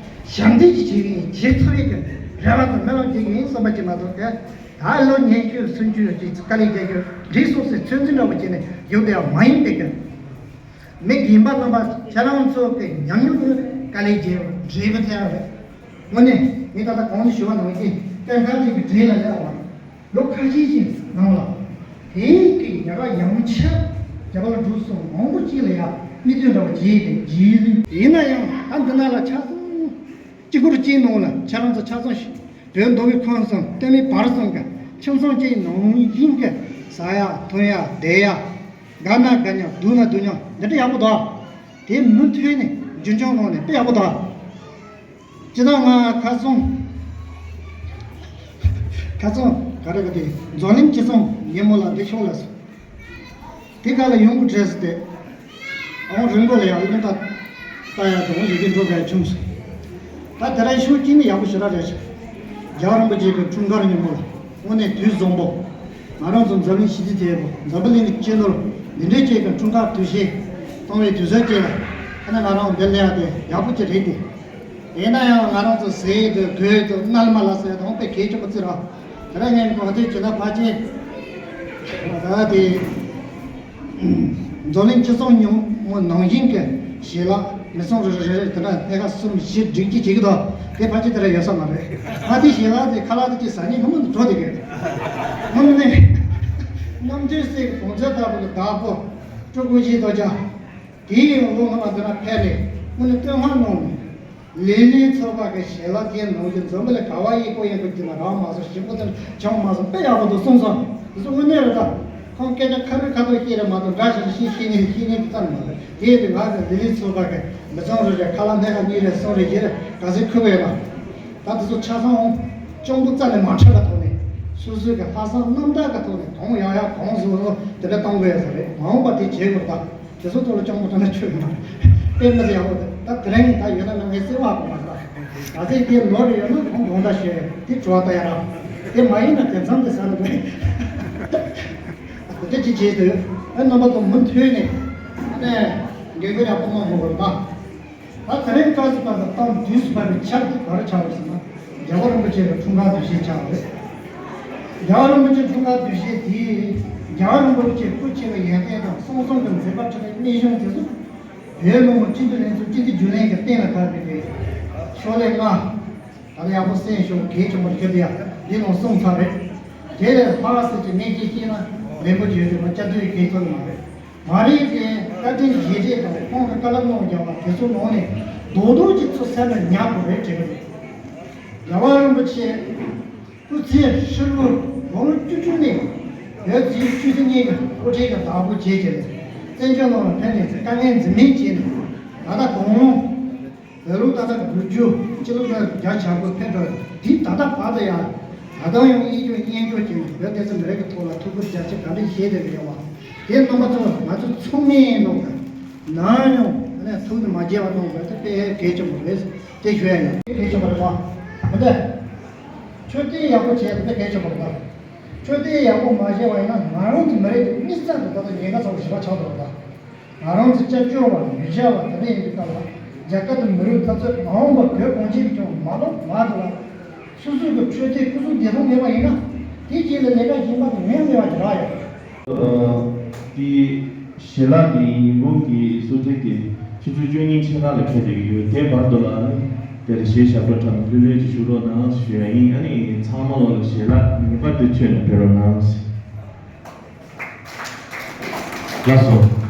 ཞབས་འདེགས་ཀྱི་བྱེད་ཀྱི་ཡིན། བྱེད་ཐུབ་ཡས་ཀྱི་རེ་བ་དང་སྨོན་ལམ་བྱེད་ཀྱི་ཡིན་བསམ་པ་ཅིག་མ་གཏོགས་ཀྱི། ད་ལོ་ཉི་ཤུ་སུམ་ཅུ་ཅིག་དཀའ་ལས་རྒྱག་རྒྱུ་འགྲིག་སོང་ཟེར་ཚོད་འཛིན་འདྲ་བོ་བྱས་ནས་ཡོང་དེ་ཡང་མ་ཡིན་པའི་སྐད། མི་རྒན་པ་རྣམ་པ་ཁྱེད་རང་ཚོ་གི་ཉམས་མྱོང་ནི་དཀའ་ལས་བརྒྱབ་འབྲས་བུ་ཐོན་ཡོད་རེད། དངོས་གནས་ངས་ད་ལྟ་གོང་དུ་ཞུ་བ་ནང་བཞིན་སྟོན་ཁ་ཅིག་གི་གྲས་ལ་སླེབས་པ་རེད། ལོ་ཁ་ཤས་ཤིག་ནང་ལ་དེའི་གི་ཉག་ག་ཡང་ཆ་རྒྱ་གར་ལ་འགྲོ་སོང་མང་པོ་ཅིག་ལ་ཡང་མིག་ལྟོས་འདྲ་བ་བྱས་ཏེ་རྗེས་ལུས། ཡིན་ན་ཡང་ད་འདི་ན་ལ་ཆ་ཚང་གཅིག་པུར་གཅིག་ནང་ལ་ཁྱེད་རང་ཚོ་ཆ་ཚང་ཞིག་བོད་མདོ་དབུས་ཁམས་གསུམ་སྟོད་སྨད་བར་གསུམ་གྱི་ཁྱིམ་ཚང་གཅིག་ནང་བཞིན་གྱི་ཟ་ཡ་འཐུང་ཡ་བསྡད་ཡ། དགའ་ན་དགའ་མྱོང་། སྡུག་ན་སྡུག་མྱོང་། འདི་འདྲ་ཡག་པོ་འདུག་དེ་མུ་མཐུད་ནས་རྒྱུན་འཁྱོངས་གནང་ནས་དཔེ་ཡག་པོ་འདུག་སྤྱིར་བཏང་ང་ཁ་སང་། ཁ་སང་ག་རེ་ག་དེ་འཛམ་གླིང་སྤྱི་བསང་ཉིན་མོ་ལ་འདི་ཤོག་ལ་སོང་། དེ་ག་ལ་ཡོང་གི་འདྲ་ཟེར་ཏེ། ཨོང་རིན་པོ་ལ་ཡང་སློབ་གྲྭ་ལྟ་ཡ་དང་ཡི་གེ་འགྲོ་དགོས་བྱུང་སོང་། ད་དེ་རིང་ཤོག་གཅིག་ནི་ཡག་པོ་ཞེ་དྲག་རེད་ཤག་རྒྱལ་བ་རིན་པོ་ཆེ་གི་འཁྲུངས་སྐར་ཉིན་མོ་ལ་དངོས་གནས་དུས་བཟང་པོ། ང་རང་ཚོ་འཛམ་གླིང་ཞི་བདེ་དེ་པོ་འཛམ་བུ་གླིང་གི་སྤྱི་ནོར་འདི་འདྲའི་ཅིག་གི་འཁྲུངས་སྐར་དུས་ཆེན་གཏོང་བའི་དུས་ཚོད་ཅིག་ལ་ཨ་ནི་ང་རང་འདིར་སླེབས་ཡ་དེ་ཡག་པོ་ཅིག་རེད་དེ། ཡིན་ན་ཡང་ང་རང་ཚོ་ཟས་དང་གོས་དང་མནལ་མ་ལ་སོགས་དང་དཔེ་གལ་ཆེན་པོ་བརྩི་རོགས། དེ་ལ་ངས་གོ་ཐོས་བྱས་ན་ཕལ་ཆེར་ད་དེ་འཛམ་གླིང་སྤྱི་བསང་ཉིན་མོ་ནང་བཞིན་གྱི་ཞལ་ལག་མི་ཚང་རེ་རེ་རེ་རེ་དེ་འདྲ་སྣ་ཁ་གསུམ་བཞི་སྒྲིག་གཅིག་བྱེད་ཀྱི་འདུག་དེ་ཕལ་ཆེར་དེ་འདྲ་ཡོད་ས་མ་རེད། ང་དེ་ཞལ་ལག་དེ་ཁ་ལག་དེ་ཅིག་ཟ་ནས་སྔོན་མ་འགྲོ་བསྡད་ཀྱི་རེད། སྔོན་མ་ནས་རྣམ་ཐོས་སྲས་ཀྱི་དོན་མཛད་ལྟ་བུ་གི་བདག་པོ་སྤྲུལ་སྐུ་ཞིག་ཐོག་ཀྱང་། དེའི་ཡང་ལོ་སྔ་མ་འདི་ན་ཕེབས་ནས་དངོས་གནས་བསྟོད་བསྔགས་གནང་ནས། ལི་ལི་ཚོ་པ་གི་ཞལ་ལག་དེ་ནང་བཞིན་འཛོམས་པ་ལས་ག་བ་ཡེ་པོ་ཡེ་པོ་གྱི་ན་རག་མ་སོང་། ཞིམ་པོ་དང་ཆང་མ་སོང་། དཔེ་ཡག་པོ་འདུག་གསུངས་སོང་། དེ་ཚོ་དངོས་གནས་རེད་ད། ཁོང་སྐད་ཆ་ཁ་རི་ཁ་ཐོག་བཤད་རེད་མ་གཏོགས་འདྲ་ཞིག་ཤེས་ཤེས་ནས་ཤེས་ནས་ཙམ་མ་རེད། དེ་ཡིན་དུས་ང་གི་ལི་ལི་ཚོ་པ་གི་མི་ཚང་རེ་རེ་ཁ་ལག་སྣ་ཁ་གཉིས་རེ་གསུམ་རེ་བཞི་རེ་ག་ཚོད་ཁུར་བས་ལ། ད་དེ་ཚོ་ཆ་ཚང་སྤྱང་པོ་རྩ་ནས་མ་འཁྲབ་པ་ཐོག་ནས་སོ་སོའི་གི་ལྷག་བསམ་རྣམ་དག་གི་ཐོག་ནས་གང་ཡག་ཡག་གང་བཟོ་བཟོ་དེ་འདྲ་གཏོང་དགོས་ཡ་ས་རེད། མ་འོངས་པ་དེ་བྱེད་དགོས་ད། དེ་ཚོ་ཐོག་ལ་སྤྱང་པོ་ཐོག་ན་ཆོད་མ་རེད། དཔེ་མི་སྲིད་ཡག་པོ་རེད། ད་དེ་རིང་ད་ཡོད་ན་ན་ངས་སེམས་བག་གོ་མ་རེད། ད་ཚེ་དེ་ལོ་རེ་ཡོད་ན་ཁོང་དགོངས་དག་ཞུ་ཡ་དེ་དྲི་བ་ལྟ་ཡ་ར། དེ་མ་ཡིན་ན་དེ་མཚམས་དེ་ཟ་ནི་མེད། དེ་འདྲ་ཅིག་བྱེད་དུས་ཨ་རྣམ་པ་ཚོ་མུ་མཐུད་ནས་ཨ་ནས་འགན་ཁུར་ཡག་པོ་གནང་དགོས་པ་རེད་ད། ད་དེ་རིང་སྐབས་སུ་བབས་པའི་གཏམ་དུས་སུ་བབས་པའི་ཆར་དེ་ག་རེ་ཆགས་པ་ཟེར་ན། རྒྱལ་བ་རིན་པོ་ཆེ་གི་འཁྲུངས་སྐར་དུས་ཆེན་ཆགས་པ་རེད། རྒྱལ་བ་རིན་པོ་ཆེ་འཁྲུངས་སྐར་དུས་ཆེན་དེ་རྒྱལ་བ་རིན་པོ་ཆེ་སྐུ་ཆེ་བའི་ཡོན་ཏན་དང་གསང་གསུམ་གྱི་མཛད་པ་ཁྲི་ལ་གནས་གཞུང་དེ་ཚོ་བོད་མི་མང་སྤྱི་འཐུས་ལྷན་ཚོགས་སྤྱི་འཐུས་རྒྱུན་ལས་ཀྱི་གཏན་ལ་ཕབ་པའི་རེད། ཤོག་ལྷེ་ལྔ། ད་ལྟ་ཡག་པོ་གསན་ཤོག་གལ་ཆེན་པོ་རེད་ཁྱོད་དེ་ཡ་འདི་ནང་གསུངས་ཚར་རེད། དེ་ལས་ལྷག་ཟེར་གྱི་གནས་ཀྱི་སྐྱེས་ན་རིན་པོ་ཆེ་ཡོད་དེ་མ་བཅའ་སྡོད་གལ་ཚོད་མ་རེད། མ་རེད་དེ་བཀའ་དྲིན་རྗེས་དྲན་དང་ཁོང་གི་བཀའ་སློབ་གནང་རྒྱག་པ་དེ་ཚོ་ནང་ནས་རྡོག་རྡོག་གཅིག་ཚོ་སེམས་ལ་ཉར་དགོས་རེད་དྲན་གི་འདུག་རྒྱལ་བ་རིན་པོ་ཆེ་སྐུ་ཚེ་ཧྲིལ་པོར་ལོ་ངོ་བཅུ་དྲུག་ནས་བོད་རྩིས་བཅུ་ཚེ་གཉིས་ཀྱི་དབུ་ཁྲིད་ཀྱི་བདག་པོ་བྱས་བྱས་བཙན་བྱོལ་ནང་ལ་ཕེབས་ནས་དཀའ་ངལ་འཛེམས་མེད་བྱས་ནས་ད་ལྟ་གང་རུང་། བོད་ལུགས་ཏག་ཏག་དགུ་བཅུ་སྤྱི་ལོ་ལྔ་བརྒྱ་བྱ་དགུ་ཕེབས་འགྲོ་འདི་ད་ལྟ་བར་དུ་ཡང་ད་ལྟ་ཡང་དབྱེན་སྐྱོར་སྙན་སྐྱོར་བྱས་ནས་བོད་བསྟན་སྲིད་མི་རིགས་ཀྱི་ཐོག་ལ་ཐུགས་ཁུར་རྒྱ་ཆེ་ག་འདྲ་བཞེས་བསྡད་པ་ཡོད་བ། དེ་རྣམ་པ་ཚོ་ང་ཚོ་ཚང་མས་ནང་གི་ནམ་ཡང་ཐུགས་ནས་མ་བརྗེད་པ་གནང་དགོས་དེ་དཔེ་གལ་ཆེན་པོ་རེད། དེ་ཞུ་ཡ་ཡིན། གལ་ཆེན་པོ་རེད་མ། མི་འདུག་འཕྲོད་བསྟེན་ཡག་པོ་བྱས་ཏེ་གལ་ཆེན་པོ་རེད་ད། འཕྲོད་བསྟེན་ཡག་པོ་མ་བྱས་པ་ཡིན་ན་ང་རང་གི་མི་རིགས་ཀྱི་མི་རྩ་དེ་ད་ལྟ་ཉེན་ཁ་ཚ་པོ་ཞེ་དྲག་ཆགས་འདུག་ད། ང་རང་ཚོ་སྐྱབས་བཅོལ་བ་མི་སྐྱ་བ་དེ་འདྲ་ཡིན་དུས་སྐབས་ལ་རྒྱལ་ཁབ་དང་མི་རིགས་འཐབ་རྩོད་མ་འོངས་པ་བོད་གངས་ཅན་གྱི་ལྗོངས་མ་ལོག་བར་དུ་ལ་སོ་སོའི་གི་འཕྲོད་བསྟེན་སྐུ་གཟུགས་བདེ་ཐང་མེད་པ་ཡིན་ན་དེ་རྗེས་ལ་ལས་ཀ་གཞན་པ་དེ་ངོས་མེད་པ་ཞིག་རག་ཡོད། ཨ། དེ་ཞལ་ལག་དེ་ཉིན་གུང་གི་གསོལ་ཚིགས་དེ་ཆུ་ཚོད་བཅུ་གཉིས་ཕྱེད་ཀ་ལ་ཁེལ་བསྡད་ཀྱི་ཡོད། དེ་བར་དུ་ལ་ནི་དེར་གཞས་ཞབས་བྲོ་འཁྲབ་ནས་ལྷོད་ལྷོད་ཅིག་བཞུགས་རོགས་གནང་ཞུ་ཡ་ཡིན། ཨ་ནི་ཚང་མ་ལོ་ལ་ཞལ་ལག་ངེས་པར་དུ་མཆོད་ནས་ཕེབས་རོགས་གནང་། ལགས་སོ།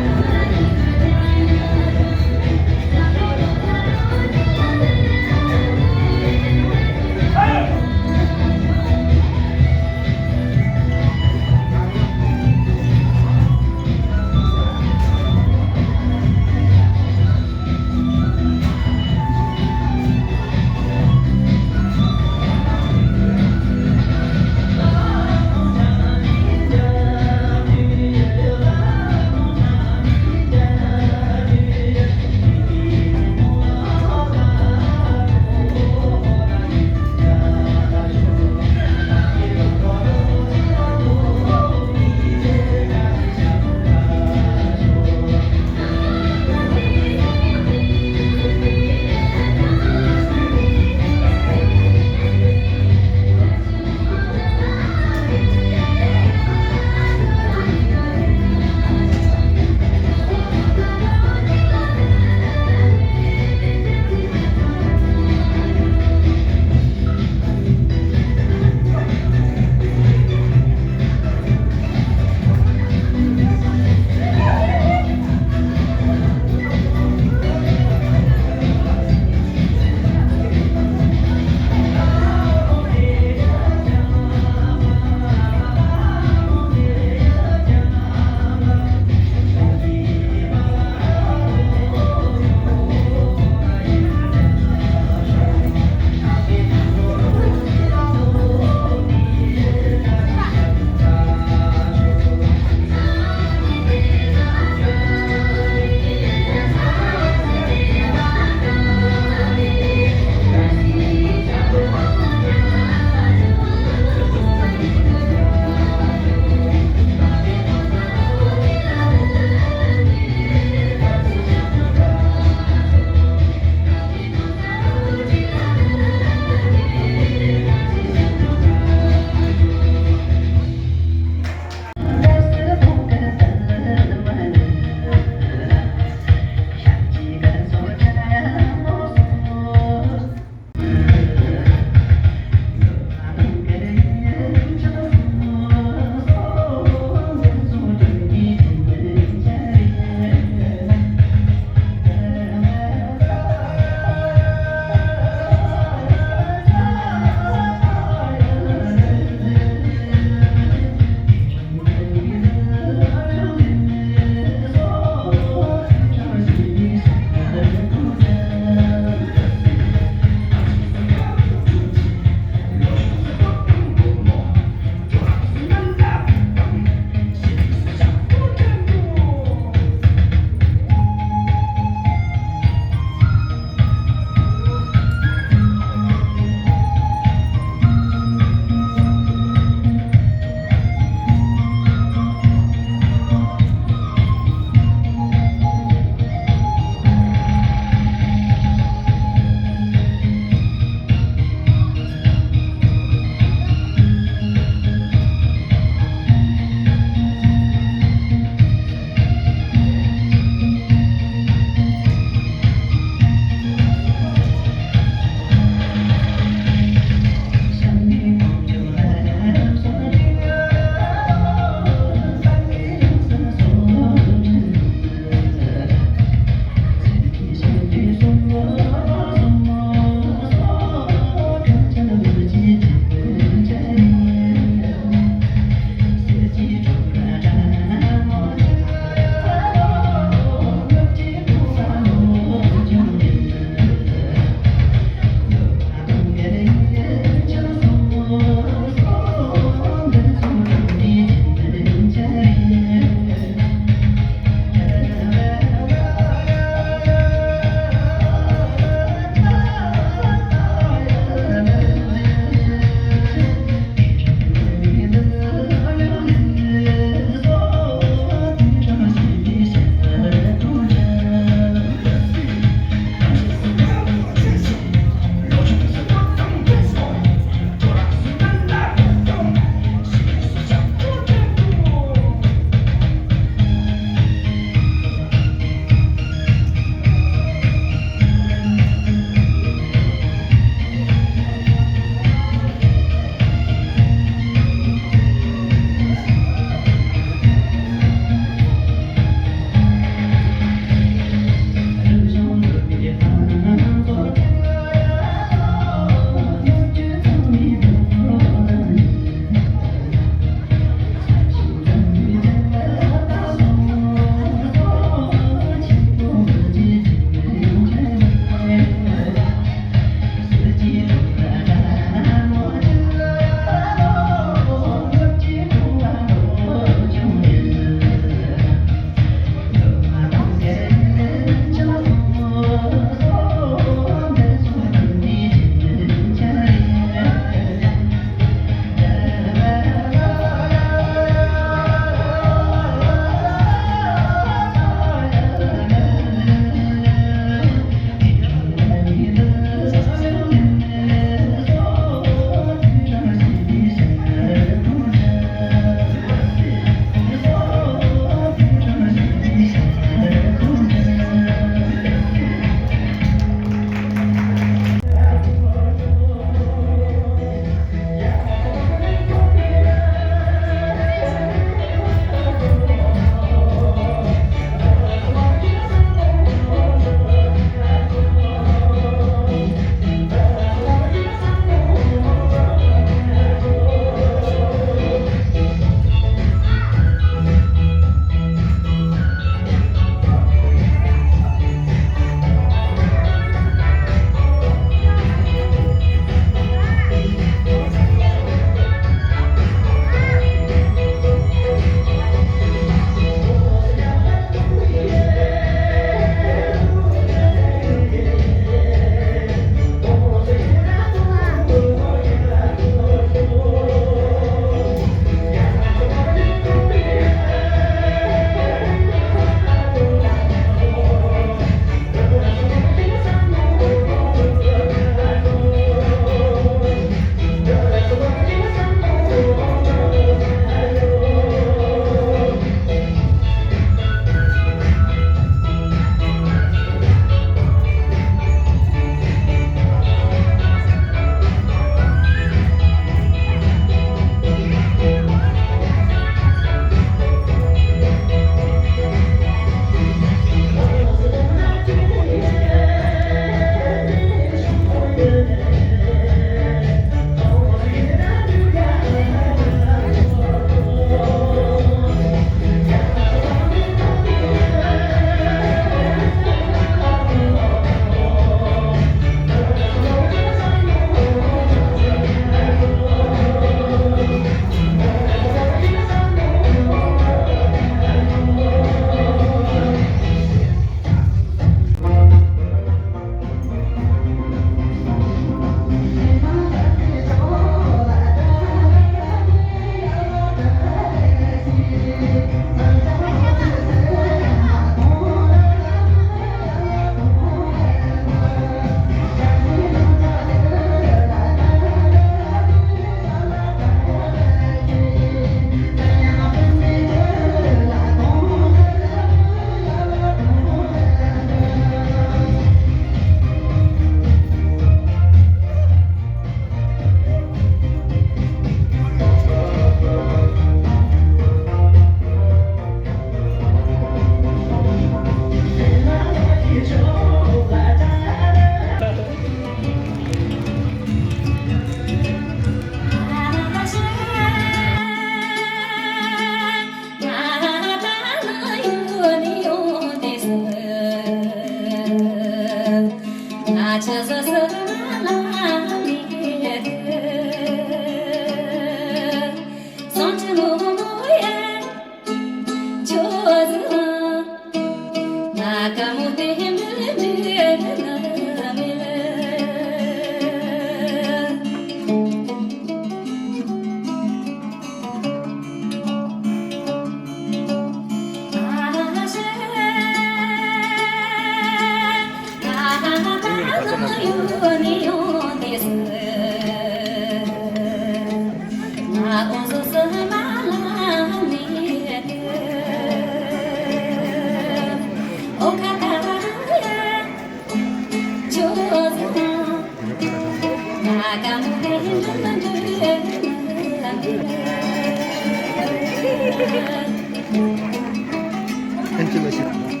ཐེངས་གཅིག་ལ་ཞིག